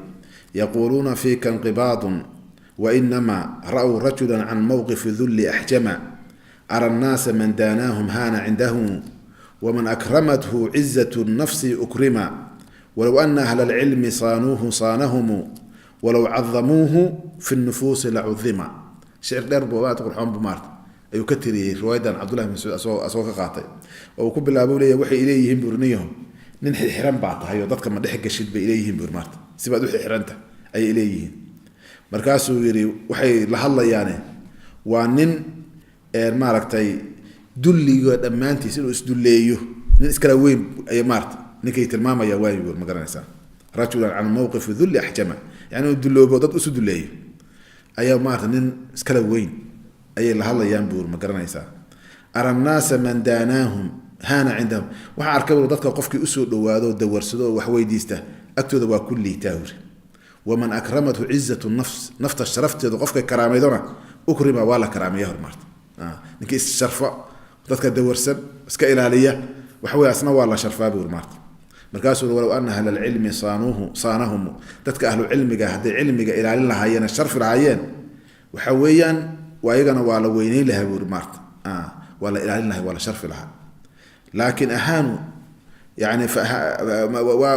"Yaquuluuna fiika inqibaadun wainama ra'w rajula can mowqifi dulli axjama, ara annaasa man daanaahum haana cindahu, waman akramathu cizatu nafsi ukrima, walow ana ahla alcilmi saanuuhu saanahumu, walow cadamuuhu fi nufuusi lacudima." Shicir dheer buu aad qurxoon bu maarta ayuu ka tiriyey riwaayadan Cabdullahi bin Mascuud asagoo ka qaatay, oo uu ku bilaabo leeyahy: "Waxay ileeyihiin burniyaho nin xirxiran baa tahay oo dadka ma dhex gashid bay ileeyihiin bur maarta, sibaad u xirxiranta ayay ileeyihiin." Markaasuu yidhi: "Waxay la hadlayaane waa nin maaragtay dulliga dhammaantiis inuu isdulleeyo, nin iskala weyn ay maarata ninkay tilmaamaya waayo, ma garanaysaa, rajulan can mowqifi dulli axjama, yani inuu dulloobo, dad isu dulleeyo ayaa maarata nin iskala weyn ayay la hadlayaan buur, ma garanaysaa. Ara annaasa man daanaahum haana cindahum, waxaan arkay bur dadka qofkii usoo dhawaado, dawarsado oo wax weydiista agtooda waa ku liitaa buri. Waman akramathu cizatu nafs, nafta sharafteedu qofkay karaameydona, ukrima, waa la karaameeya hor maarta. Ninkii issharfa, dadka dawarsan iska ilaaliya, waxa wey asna waa la sharfaa buur maarta. Markaasuu walow ana ahla alcilmi saanuuhu saanahum, dadka ahlu cilmiga hadday cilmiga ilaalin lahaayeen, sharfi lahaayeen, waxa weeyaan waa iyagana waa la weyneyn lahaa buuri maarta, waa la ilaalin lahay, waa la sharfi lahaa. Laakiin ahaanu Yani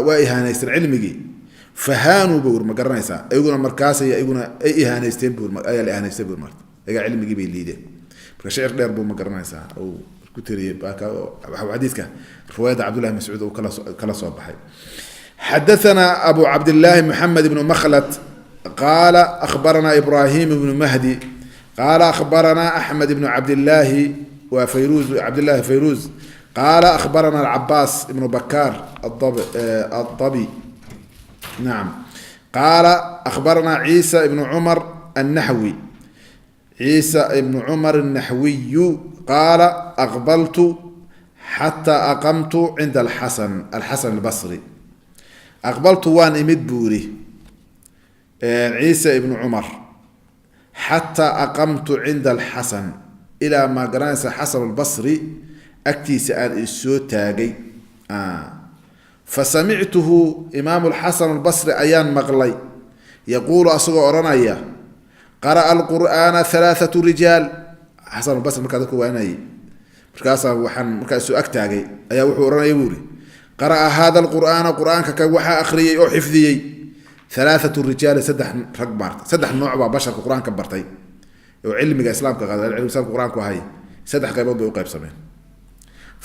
waa ihaanaysteen cilmigii, fahaanuu buu ma garanaysaa, iyaguna markaasay iyaguna ay ihaanaysteen buu, ayaa la ihanaystay buu marta, iyaga cilmigii bay liideen. Marka shicir dheer buu ma garanaysaa uu ku tiriyey xadiidka riwaayadda Cabdullahi Mascuud uu kala soo baxay. Xadathana Abu Cabdillahi Maxamed ibnu Makhlad qaala akhbarana Ibrahim ibnu Mahdi qaala akhbarana Axmed ibnu Cabdillaahi waa Fayruuz, Cabdillahi Fayruuz, qaala akhbarana Alcabaas ibnu Bakaar Addabi, nacam, qaala akhbarana Ciisa ibnu Cumar annaxwi, Ciisa ibnu Cumar annaxwiyu, qaala aqbaltu xataa aqamtu cinda alxasan, Alxasan Albasri. Aqbaltu waan imid buu yidhi Ciisa ibnu Cumar, xataa aqamtu cinda Alxasan, ilaa maa garanaysa Xasan Albasri agtiisa aan isoo taagay. Fa samictuhu, Imaamu Alxasan Albasri ayaan maqlay, yaquulu asagoo odhanaya: qara'a alqur'aana halaathatu rijaal. Xasan Albasri markaa dadka waanayay, markaasaa waxaan markaa isoo ag taagay ayaa wuxuu odhanaya buu ihi: qara'a hada alqur'aana, qur-aanka kan waxaa akhriyey oo xifdiyey halaathatu rijaali, saddex rag maarta. Saddex nooc baa basharka qur-aanka bartay oo cilmiga islaamka qaada, cilmiga islaamka qur-aanku ahay saddex qaybood bay u qaybsameen.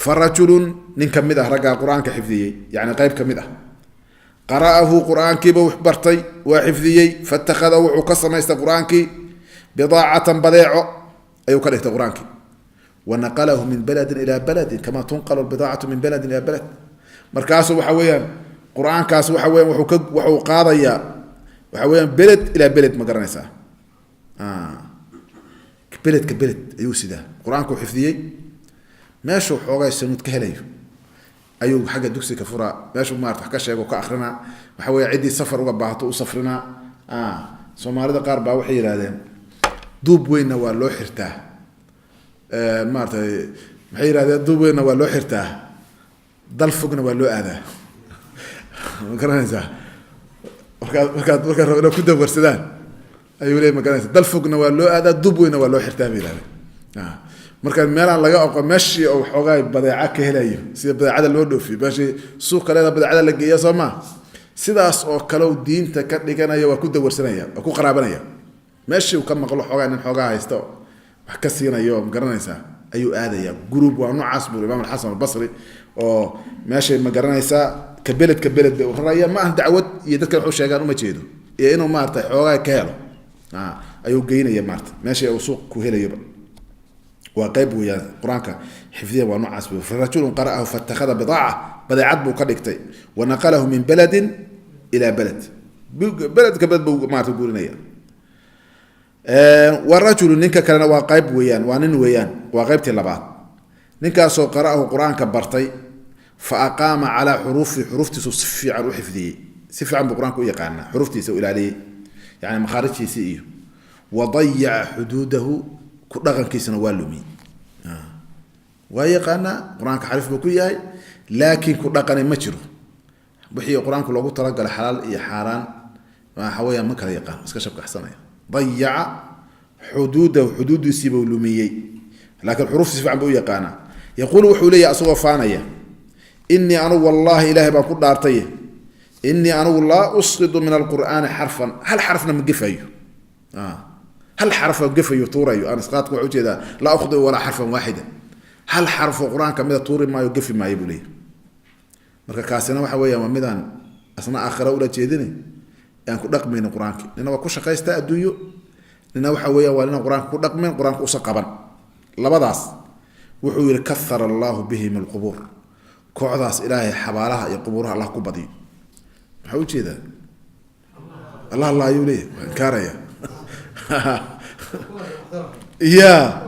Fa rajulun, nin ka mid ah raggaa qur-aanka xifdiyey, yani qayb ka mid ah, qara'ahu, qur-aankiiba wax bartay, waa xifdiyey, fatakhada, wuxuu ka samaystay qur-aankii bidaacatan, badeeco ayuu ka dhigtay qur-aankii, wa naqalahu min baladin ilaa baladin kama tunqalu albidaacatu min baladin ilaa balad. Markaasu waxa weeyaan qur-aankaas waxa weyan wuxuu ka wuxuu qaadayaa waxa weeyaan beled ilaa beled, ma garanaysaa, beledka beled ayuu sidaa. Qur-aanku xifdiyey, meeshuu xoogay sanuud ka helayo ayuu xagga dugsi ka furaa, meeshuu maarata wax ka sheego ka akrinaa, waxa weya ciddii safar uga baahato u safrinaa. Soomaalida qaar baa waxay yidhahdeen duub weynna waa loo xirtaa, maaratay maxay yidhahdeen, duub weynna waa loo xirtaa, dal fogna waa loo aadaa, ma garanaysaa. Markaad rabo inaad ku dawarsadaan ayuu leey, ma garanaysa, dal fogna waa loo aadaa, duub weynna waa loo xirtaa bay yidhahdeen. Marka meelaan laga oqo meeshii oo waxoogaa badeeca ka helayo, sida badeecada loo dhoofiyo, meeshii suuqa leeda badeecada la geeya, soo maa, sidaas oo kale u diinta ka dhiganaya, waa ku dawarsanaya, waa ku qaraabanaya. Meeshii uu ka maqlo xoogaa nin xoogaa haysta wax ka siinayo, ma garanaysaa, ayuu aadaya. Group waa noocaas buu Imaam Alxasan Albasri, oo meeshay ma garanaysaa ka beled ka beled bay u raraya. Ma aha dacwad iyo dadkan wuxuu sheegaan uma jeedo, iyo inuu maarata xoogaa ka helo ayuu geynaya maarata meeshii uu suuq ku helayoba. Waa qayb weeyaan qur-aanka xifdiya waa noocaas bu. Farajulun qara'ahu fatakhada bidaaca, badeecad buu ka dhigtay, wa naqalahu min baladin ilaa balad, beled ka beled buu maarata guurinaya. Wa rajulu, ninka kalena waa qayb weeyaan, waa nin weeyaan, waa qaybtii labaad, ninkaasoo qara'ahu, qur-aanka bartay, fa aqaama calaa xuruufi, xuruuftiisu si fiican u xifdiyey, si fiican buu qur-aanka u yaqaanaa, xuruuftiisa u ilaaliyey, yani makhaarijtiisii iyo wa dayaca xuduudahu, ku dhaqankiisana waa lumiyey. Waa yaqaanaa qur-aanka, xariif buu ku yahay, laakiin ku dhaqani ma jiro. Wixii qur-aanku loogu talagalay xalaal iyo xaaraan waxa weeyaan ma kala yaqaan, iska shabkaxsanaya. Dayaca xuduudahu, xuduudiisiibuu lumiyey, laakiin xuruuf si fiican buu u yaqaanaa. Yaquulu, wuxuu leeyahay asagoo faanaya: inii anugu, wallaahi, ilaahay baan ku dhaartay, inii anugu laa usqidu min alqur'aani xarfan, hal xarfna ma gefayo, hal xarfo gefayo tuurayo aan isqaadka waxa ujeedaa laa ukhdiu walaa xarfan waaxida, hal xarfo qur-aanka mida tuuri maayo, gefi maayo buu leeyahy. Marka kaasina waxa weeyaan waa midaan asna aakhira ula jeedine aan ku dhaqmaynin qur-aanki. Nina waa ku shaqaystaa adduunyo, nina waxa weeyaan waa ninaan qur-aanka ku dhaqmayn, qur-aanka usa qaban. Labadaas wuxuu yihi kahara allahu bihim alqubuur, kooxdaas ilaahay xabaalaha iyo qubuuraha allah ku badiyo. Maxaa ujeedaa? Allah allah ayuu leeyahy, waa inkaaraya ya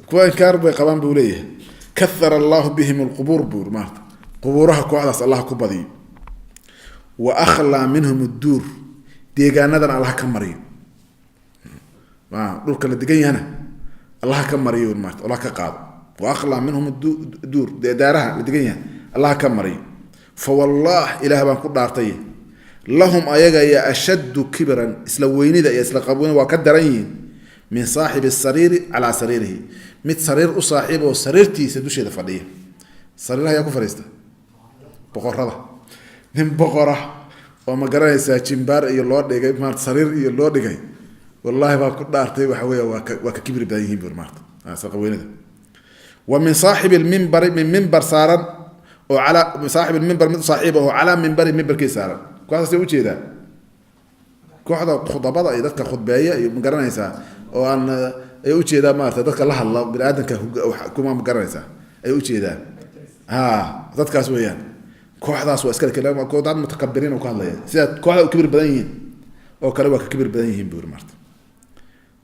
kuwa inkaar bay qabaan buu leeyahay. Kahara allahu bihim alqubuur buu yiri, maarata qubuuraha kooxdaas allah ku badiyo. Wa akhlaa minhum adduur, deegaanadan allah ka mariyo, dhulka la degan yahana allah ka mariyo, maarata allah ka qaado. Wa akhlaa minhum duur, daaraha la degan yahay allah ka mariyo. Fa wallah, ilaah baan ku dhaartay, lahum ayaga ya ashaddu kibran, isla weynida iyo isla qabweyna waa ka daran yihiin, min saaxibi sariiri calaa sariirihi, mid sariir u saaxiib oo sariirtiisa dusheeda fadhiya. Sariiraha ayaa ku fadhiista. Boqorada, nin boqora oo ma garanaysaa jimbaar iyo loo dhigay maarata sariir iyo loo dhigay, wallahi baa ku dhaartay, waxa weya waa ka kibri badan yihiin bur maarata saqaweynida. Wa min saaxibi lmimbari, min mimbar saaran oo calaa saaxib lmimbar, mid saaxiib oo calaa mimbari, mimbarkii saaran. Kuwaasay ujeedaa kooxda khudabada iyo dadka khudbeeya iyo ma garanaysaa oo aan ay ujeedaa maarata dadka la hadla, bini aadamka kuma ma garanaysaa ay ujeedaa. Ha, dadkaas weeyaan kooxdaas waa iska dad mutakabiriin oo ka hadlaya, sidaa kooxda u kibir badan yihiin oo kale waa ka kibir badan yihiin buuri maarta.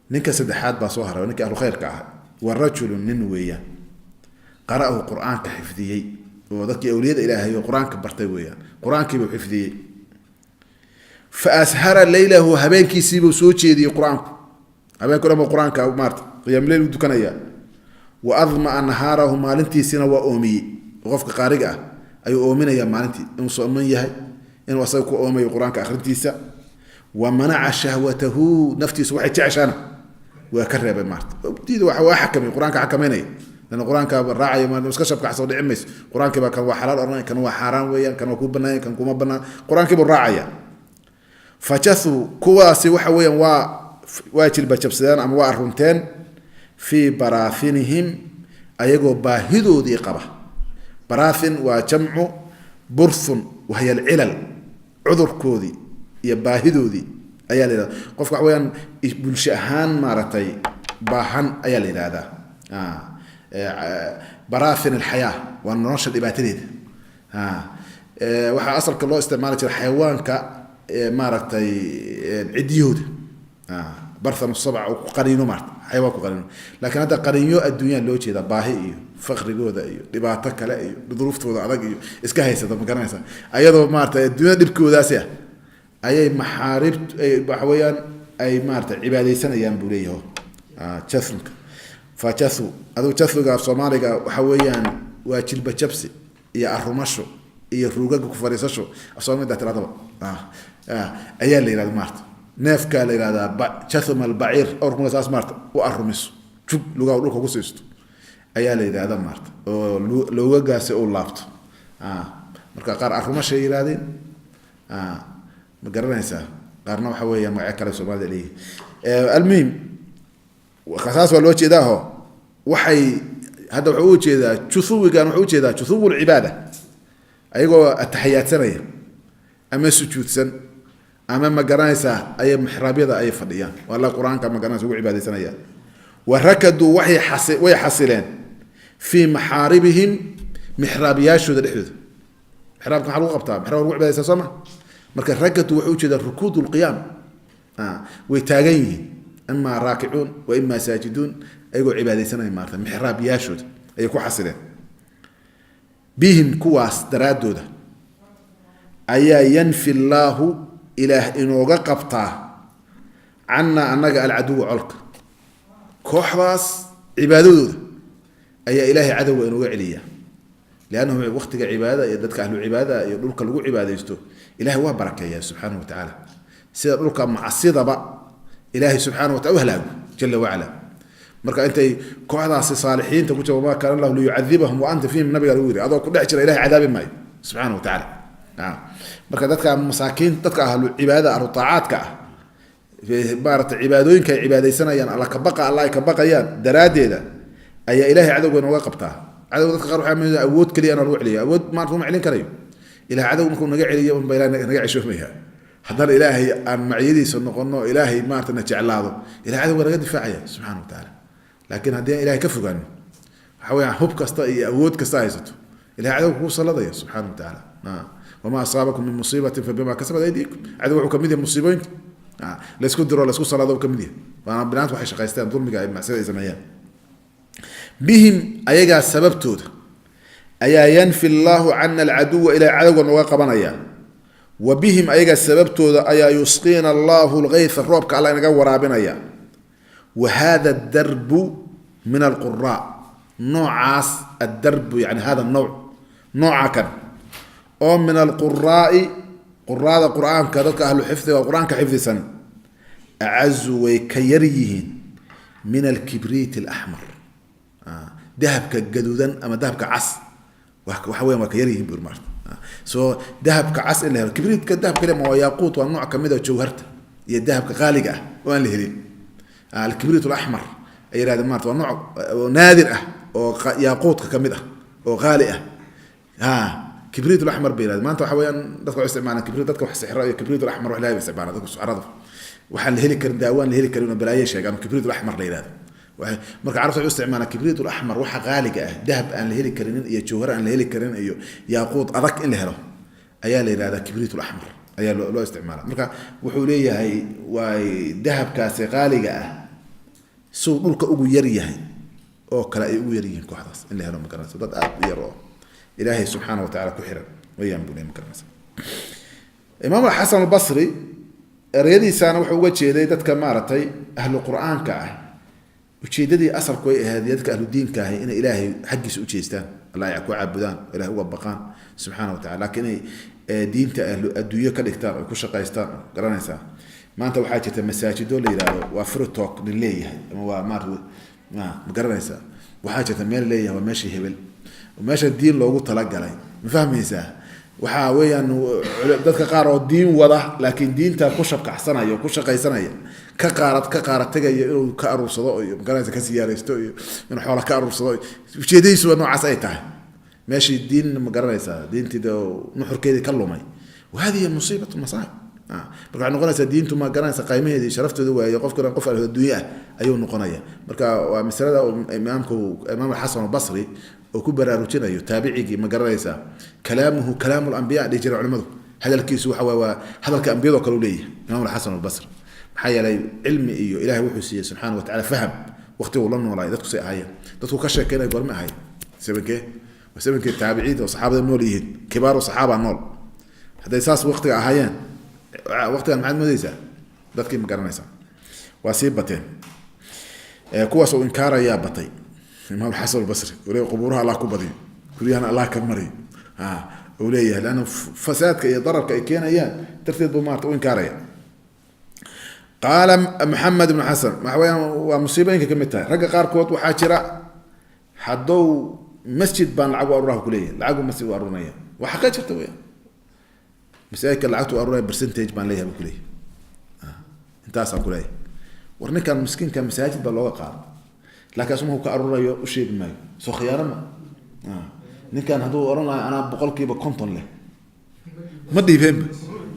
Ninka saddexaad baa soo haray, ninka ahlu khayrka ah. Wa rajulun, nin weeyaan, qara'ahu, qur-aanka xifdiyey, oo dadkii awliyada Ilaahay oo qur-aanka bartay weeyaan, qur-aankiibuu xifdiyey. Fa ashara leylahu, habeenkiisiibuu soo jeediyey qur-aanku, habeenku dhan buu qur-aanka maarata qiyaamleyl u dukanaya. Wa admaa nahaarahu, maalintiisina waa oomiyey. Qofka qaariga ah ayuu oominayaa maalintii, inuu sooman yahay, inuu asaga ku oomayo qur-aanka akhrintiisa. Wa manaca shahwatahu, naftiisu waxay jeceshaana waa ka reebay maarta, diida waa xakamay, qur-aanka xakameynaya, lan qur-aanka raacaya ma iska shabkaxsoo dhici mayso. Qur-aankii baa kan waa xalaal oranaya, kan waa xaaraan weeyaan, kan waa kuu banaanya, kan kuma banaan, qur-aankii buu raacaya. Fajathuu, kuwaasi waxa weeyaan waa jilba jabsadeen ama waa arunteen fii baraafinihim, ayagoo baahidoodii qaba. Baraafin waa jamcu burthun, wahiya alcilal, cudurkoodii iyo baahidoodii ayaa la yihahda. Qofka waxa weyaan bulsho ahaan maaragtay baahan ayaa la yidhahdaa. Baraafin alxayaa waa nolosha dhibaatadeeda. Waxaa asalka loo isticmaali jiray xayawaanka maaragtay ciddiyahooda, barthan sabc oo ku qaniino maarata, xayawaan ku qaniino, laakiin hadda qaniinyo adduunyaan loo jeedaa, baahi iyo faqrigooda iyo dhibaato kale iyo duruuftooda adag iyo iska haysata, ma garanaysa, ayadoo maarata adduunyada dhibkoodaasi ah ayay maxaaribt waxa weeyaan ay maarata cibaadaysanayaan buu leeyaho. Jathunka fajathu, adigu jathuga af Soomaaliga waxa weeyaan waa jilba jabsi iyo arumasho iyo ruugaga ku fariisasho, af Soomaalida tiradaba ayaa la yihahda maarata. Neefkaa la yihahdaa jathum albaciir, awrkuna saas maarata u arumiso, jug lugaha dhulka ku siisto ayaa la yidhahda maarata, oo loogagaasi uu laabto. Marka qaar arumashay yidhahdeen, ma garanaysaa, qaarna waxa weeya magacyo kale Soomaalida leeyihin. Almuhim, saas waa loo jeedaaho. Waxay hadda wuxuu ujeedaa juthuwigan, wuxuu ujeedaa juthuw lcibaada, ayagoo ataxiyaadsanaya ama sujuudsan ama ma garanaysaa ayay mixraabyada ayay fadhiyaan, waa la qur-aanka ma garanaysa ugu cibaadaysanayaan. Wa rakaduu, waxay xasi way xasileen fii maxaaribihim, mixraabyaashooda dhexdooda. Mixraabka maxaa lagu qabtaa? Mixraab lagu cibaadaysaa, soo ma? Marka rakaduu wuxuu ujeedaa rukuud lqiyaam, way taagan yihiin, imaa raakicuun wa imaa saajiduun, ayagoo cibaadaysanaya maarata mixraabyaashooda ayay ku xasileen. Bihim, kuwaas daraaddooda ayaa yanfi llaahu, Ilaah inooga qabtaa, cannaa annaga alcaduwa, colka. Kooxdaas cibaadadooda ayaa Ilaahay cadowga inooga celiya, liannahu waqtiga cibaadada iyo dadka ahlu cibaadada iyo dhulka lagu cibaadaysto Ilahay waa barakeeya subxaanahu wa tacaala, sida dhulka macsidaba Ilaahay subxaana wa tacala u halaago jala wacala. Marka intay kooxdaasi saalixiinta ku jira, wamaa kaana Allahu liyucadibahum wa anta fiihim, nabiga lagu yiri, adoo ku dhex jira Ilahay cadaabi maayo subxaana wa tacaala. Marka dadka masaakiin, dadka ahlu cibaadada, ahlu taacaadka ah, maarata cibaadooyinka ay cibaadaysanayaan, alla ka baqa, alla ay ka baqayaan daraaddeeda ayaa Ilahay cadowga nooga qabtaa. Cadowga dadka qaar waxay aaminsan awood keliya inaa lagu celiyo. Awood maanta uma celin karayo. Ilahay cadowga markuu naga celiyo unba Ilahay naga ceshoomaya. Haddana Ilaahay aan macyadiisa noqono, Ilaahay maarata na jeclaado, Ilahay cadowga naga difaacaya subxana wa tacaala. Laakiin haddii aan Ilahay ka fogaano, waxa weeyaan hub kasta iyo awood kasta haysato, Ilahay cadowga kugu salladaya subxana wa tacaala. Wamaa asaabakum min musiibatin fabima kasabat aydiikum. Cadow wuxuu kamid yahay musiibooyinka laysku diro, laysku salado kamid yahay, waana binaanta waxay shaqaysteen, dulmiga ay macsida ay sameeyaan. Bihim, ayagaa sababtooda ayaa yanfi llaahu cana alcaduwa, ilahay cadowga nooga qabanaya. Wa bihim, ayagaa sababtooda ayaa yusqiina allahu lgaytha, roobka Alla inaga waraabinaya. Wa hada darbu min alquraa, noocaas addarbu, yani hada nawc, nooca kan oo min alquraai, quraada qur-aanka, dadka ahlu xifdiga qur-aanka xifdisan, acazu, way ka yar yihiin, min alkibriit alaxmar, dahabka gaduudan ama dahabka cas, waxa weyan waa ka yar yihiin bur maarta. Soo dahabka cas in la helo, kibriitka dahabka lema waa yaaquut, waa nooc kamid a jawharta iyo dahabka qaaliga ah oo aan la helin. Alkibriit alaxmar ay yirahdeen maarata, waa nooc naadir ah oo yaaquutka kamid ah oo qaali ah. Ha, kibriit alaxmar bay yirahdeen. Maanta waxa weeyaan dadka waxay isticmaalaan kibriit, dadka wax sixra iyo kibriit alaxmar wax ilaahay bay isticmaalaan. Dadka suxrada waxaan la heli karin, daawaan la heli karin oo balaayo sheegaan, kibriit alaxmar la yirahdo. Marka carabta waxay u isticmaalaan kibriit alaxmar waxa qaaliga ah, dahab aan la heli karinin iyo jawhar aan la heli karin iyo yaaquut adag in la helo ayaa la yidhahdaa kibriit alaxmar ayaa loo isticmaala. Marka wuxuu leeyahay waay dahabkaasi qaaliga ah suu dhulka ugu yar yahay oo kale ay ugu yar yihiin kooxdaas in la helo, ma garanaysa, dad aad u yar oo Ilaahay subxaana wa tacala ku xiran wayaan buu leeyahay, ma garanaysa. Imaam Alxasan Albasri ereyadiisaana wuxuu uga jeeday dadka maaragtay ahlu qur-aanka ah. Ujeedadii asalku ay ahayd dadka ahlu diinka ahi inay Ilaahay xaggiisa u jeestaan, Allah ay ku caabudaan, Ilahay uga baqaan subxaana wa tacala, laakiin inay diinta ahlu adduunyo ka dhigtaan oo ku shaqaystaan, garanaysaa. Maanta waxaa jirta masaajido la yidhahdo waa fritalk nin leeyahay ama waa maarata, ma garanaysaa. Waxaa jirta meel leeyahay waa meeshii hebel, meesha diin loogu talagalay, ma fahmaysaa. Waxaa weeyaan dadka qaar oo diin wada laakiin diinta ku shabkacsanaya oo ku shaqaysanaya, ka qaarad ka qaara tegaya inuu ka aruursado iyo magaranaysa ka siyaaraysto iyo inuu xoola ka aruursado, ujeedadiisu waa noocaas ay tahay. Meeshii diin, ma garanaysaa, diintii de nuxurkeedii ka lumay. Wahadihi musiibatu masaa'ib. Marka waxay noqonaysaa diintu, ma garanaysa, qaymaheedii sharaftooda waaye, qofkana qof adduunye ah ayuu noqonaya. Marka waa masalada imaamku Imaam Alxasan Albasri oo ku baraarujinayo taabicigii, ma garanaysaa. Kalaamuhu kalaamu lambiya dhihi jiray culimadu, hadalkiisu waxa waa hadalka ambiyadoo kale u leeyahay Imaam Alxasan Albasri. Maxaa yeelay cilmi iyo Ilahay wuxuu siiyey subxaana wa tacala faham waqtiguu la noolaay dadku say ahaayeen, dadku ka sheekeynaya goorma ahayd, sebankee waa sebankee taabiciinta oo saxaabada nool yihiin, kibaaru saxaaba nool. Hadday saas waqtiga ahaayeen, waqtigan maxaad moodeysaa dadkii, ma garanaysaa, waa sii bateen kuwaas uu inkaarayaa batay. Imaam Xasan Albasri uu leeyahay qubuuraha Allah ku badiyo, guryahana Allah ka mariyo, ha uu leeyahay, leanna fasaadka iyo dararka ay keenayaan darteed buu maarata u inkaaraya. Qaala Maxamed ibnu Xasan, waxa weyaan waa musiibooyinka kamid tahay ragga qaarkood waxaa jira haddou masjid baan lacag u aruraha kuleeyahay, lacagu masjid u arurinaya, waa xaqee jirta weyaan. Masaajidka lacagta u aruraya percentage baan leeyahay buu kuleeyahay, intaasaan kuleeyahay. War ninkan miskiinka masaajid baa looga qaada, laakiin asuma ka arurayo u sheegi maayo, soo khiyaano ma. Ninkan hadduu ohan lahay anaa 50% leh, ma dhiibeenba,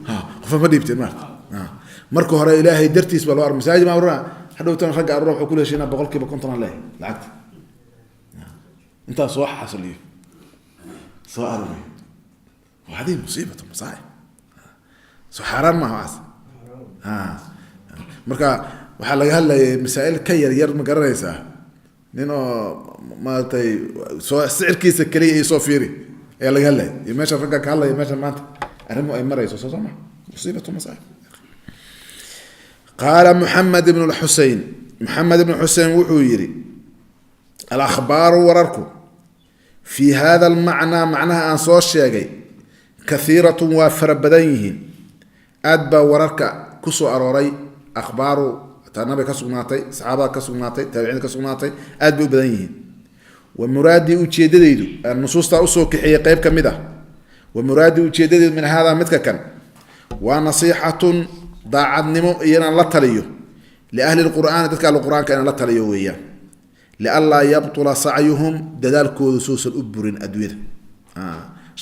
ha qofa ma dhiibteen maarta. Marka hore Ilaahay dartiis baa loo ar masaajid ma arura, hadhowtan ragga arura wuxuu kula heshiinaa 50% aan leeyahay lacagta, intaa soo xasiliyo soo aruriyo. Hadihi musiibatu masaa'ib, soo xaaraan maaha waxaas. Marka waxaa laga hadlayay masaa'il ka yar yar, ma garanaysaa, nin oo maaragtay soo sicirkiisa keliya iyo soo fiiri ayaa laga hadlaya, iyo meesha ragga ka hadlaya, meesha maanta arrimu ay marayso, soo soo ma musiibatu masaa'ib. Qaala Maxamed ibn Xusein, Maxamed ibn Xusein wuxuu yidhi: alakhbaaru wararku fii hada almacnaa, macnaha aan soo sheegay, kathiiratun waa fara badan yihiin. Aad baa wararka ku soo arooray, akhbaaru taa nabiga ka sugnaatay, saxaabada ka sugnaatay, taabiciinta ka sugnaatay, aad bay u badan yihiin. Wa muraadii ujeedadaydu aan nusuustaa usoo kaxeeyey qeyb ka mid ah, wa muraadii ujeedadaydu min hada midka kan waa nasiixatun daacadnimo iyo inaan la taliyo liahli lqur'aani, dadka ahlu qur'aanka inaan la taliyo weeyaan, lianlaa yabtula sacyuhum, dadaalkoodu suusan u burin adduunyada,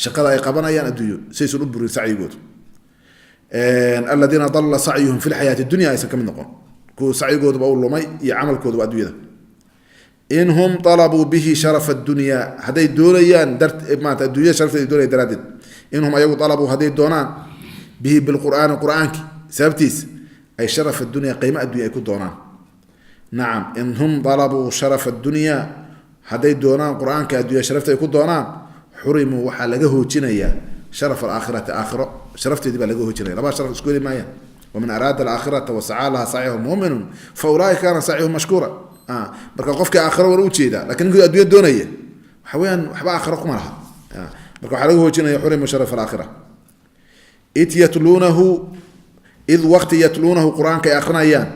shaqada ay qabanayaan adduunyo saysan u burin sacyigoodu, aladiina dalla sacyuhum fi lxayaati dunya, aysan ka mid noqon kuwa sacyigooduba u lumay iyo camalkooduba adduunyada. In hum alabuu bihi sharafa dunya, hadday doonayaan maarata addunyada sharafteeda ay doonayaan daraaddeed, in hum ayagu alabuu hadday doonaan bihi bilqur'aani, qur'aanki sababtiis ay sharafa dunya, qiimo addunya ay ku doonaan. Nacam, in hum dalabuu sharafa dunya, hadday doonaan qur-aanka addunya sharafta ay ku doonaan, xurimuu waxaa laga hoojinayaa sharaf alaakhirati, aakhiro sharafteedii baa laga hoojinaya. Labada sharaf isku heli maayaan. Waman araada alaakhirata wasacaa laha sacyahu muminun fa ulaaika kaana sacyuhum mashkuura. Marka qofkii aakhiro war ujeedaa, lakin ninkii addunya doonaya waxa weeyaan waxba aakhiro kuma laha. Marka waxaa laga hoojinaya xurimuu sharaf alaakhira. Id yatluunahu, id waqti yatluunahu qur-aanka ay akrinayaan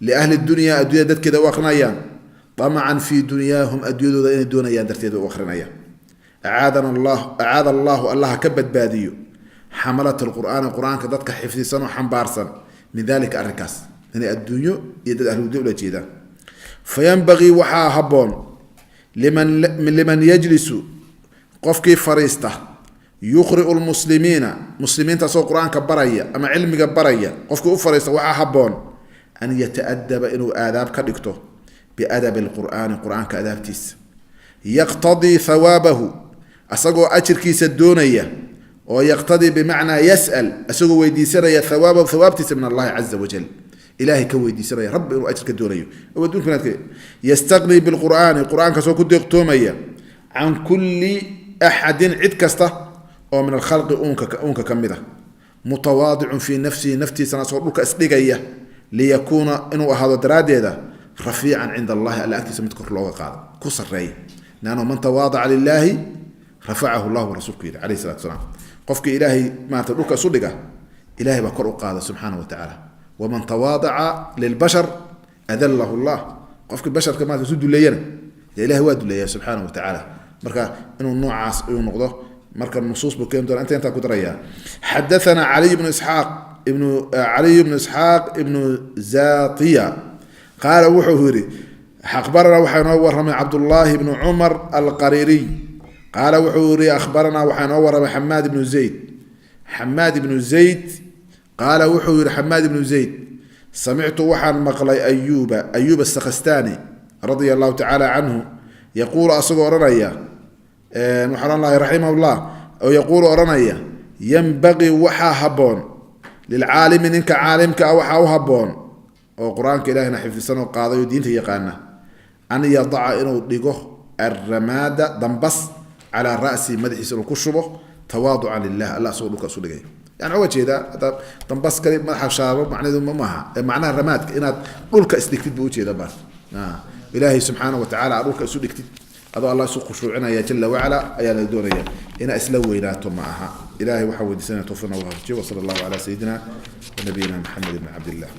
liahli dunya, addunyada dadkeeda u akrinayaan, amacan fii dunyaahum, addunyadooda inay doonayaan darteed u akrinayaan. Acaadana allah, acaada allahu, allaha ka badbaadiyo xamalat alqur'aani, qur-aanka dadka xifdisan oo xambaarsan, min dalika, arrinkaas, inay adduunyo iyo dad ahludin ula jeedaan. Fayanbagii, waxaa habboon, liman yajlisu, qofkii fariista, yuqri'u lmuslimiina, muslimiinta asagoo qur-aanka baraya ama cilmiga baraya, qofkii u fariista waxaa habboon an yata'adaba, inuu aadaab ka dhigto, biadabi alqur'aani, qur-aanka adaabtiisa, yaqtadii thawaabahu, asagoo ajirkiisa doonaya, oo yaqtadii bimacnaa yas'al, asagoo weydiisanaya thawaabahu, thawaabtiisa, min allahi caza wajal, ilahay ka weydiisanaya rabbi inuu ajir ka doonayo. Adduunka yastaqnii bilqur'aani, qur-aankaasoo ku deeqtoomaya, can kulli axadin, cid kasta oo min alkhalqi, uunka ka mid a, mutawaadicun fii nafsihi, naftiisana asagoo dhulka isdhigaya, liyakuuna, inuu ahaado daraaddeeda, rafiican cinda allahi, alla agtiisa mid kor looga qaado, ku sareeya, leannahu man tawaadaca lilaahi rafacahu llahu, rasuulku yidhi calayhi salatu salaam. Qofkii ilaahay maarata dhulka isu dhiga, ilahay baa kor u qaada subxaana wa tacaala. Waman tawaadaca lilbashar adallahu llah. Qofkii basharka maarata isu duleeyana, dee ilahay waa duleeya subxaana wa tacaala. Marka inuu noocaas inuu noqdo, marka nusuus buu keeni doona. Intaa ku daraya. Xadathana caliy bnu isxaaq ibnu caliy bnu Isxaaq ibnu Zatiya qaala, wuxuu yidhi: akhbaranaa, waxaa inoo warramay Cabdullaahi bnu Cumar Alqariiriy. Qaala, wuxuu yihi: akhbaranaa, waxaa inoo warramay Xamaad ibnu Zayd. Xamaad ibnu Zayd qaala, wuxuu yihi Xamaad ibnu Zayd: samictu, waxaan maqlay Ayuba, Ayuba Asakhastani radia allahu tacaala canhu, yaquulu, asagoo odhanaya, waxaan odhan lahay raximah llah, oo yaquulu, odhanaya: yanbaqii, waxaa habboon, lilcaalimi, ninka caalimka ah waxaa u habboon, oo qur-aanka ilahina xifdisan oo qaaday oo diinta yaqaana, an yadaca, inuu dhigo, alramaada, dambas, calaa ra'sihi, madaxiisa inuu ku shubo, tawaaducan lilah, alla asagoo dhulka isu dhigay. Yani uga jeedaa hadda dambas kali madaxa shaabo macnaheedu ma maaha, macnaha ramaadka inaad dhulka isdhigtid buu ujeeda. Baas ilaahay subxaana wa tacala aad dhulka isu dhigtid, adoo allah isu khushuucinaya jala wacala, ayaa la doonaya. Inaa isla weynaato ma aha. Ilahay waxaan weydiisanaya tawfiiqna waafajiyo. Wasala allahu calaa sayidina wa nabiyina Maxamed bn Cabdillah.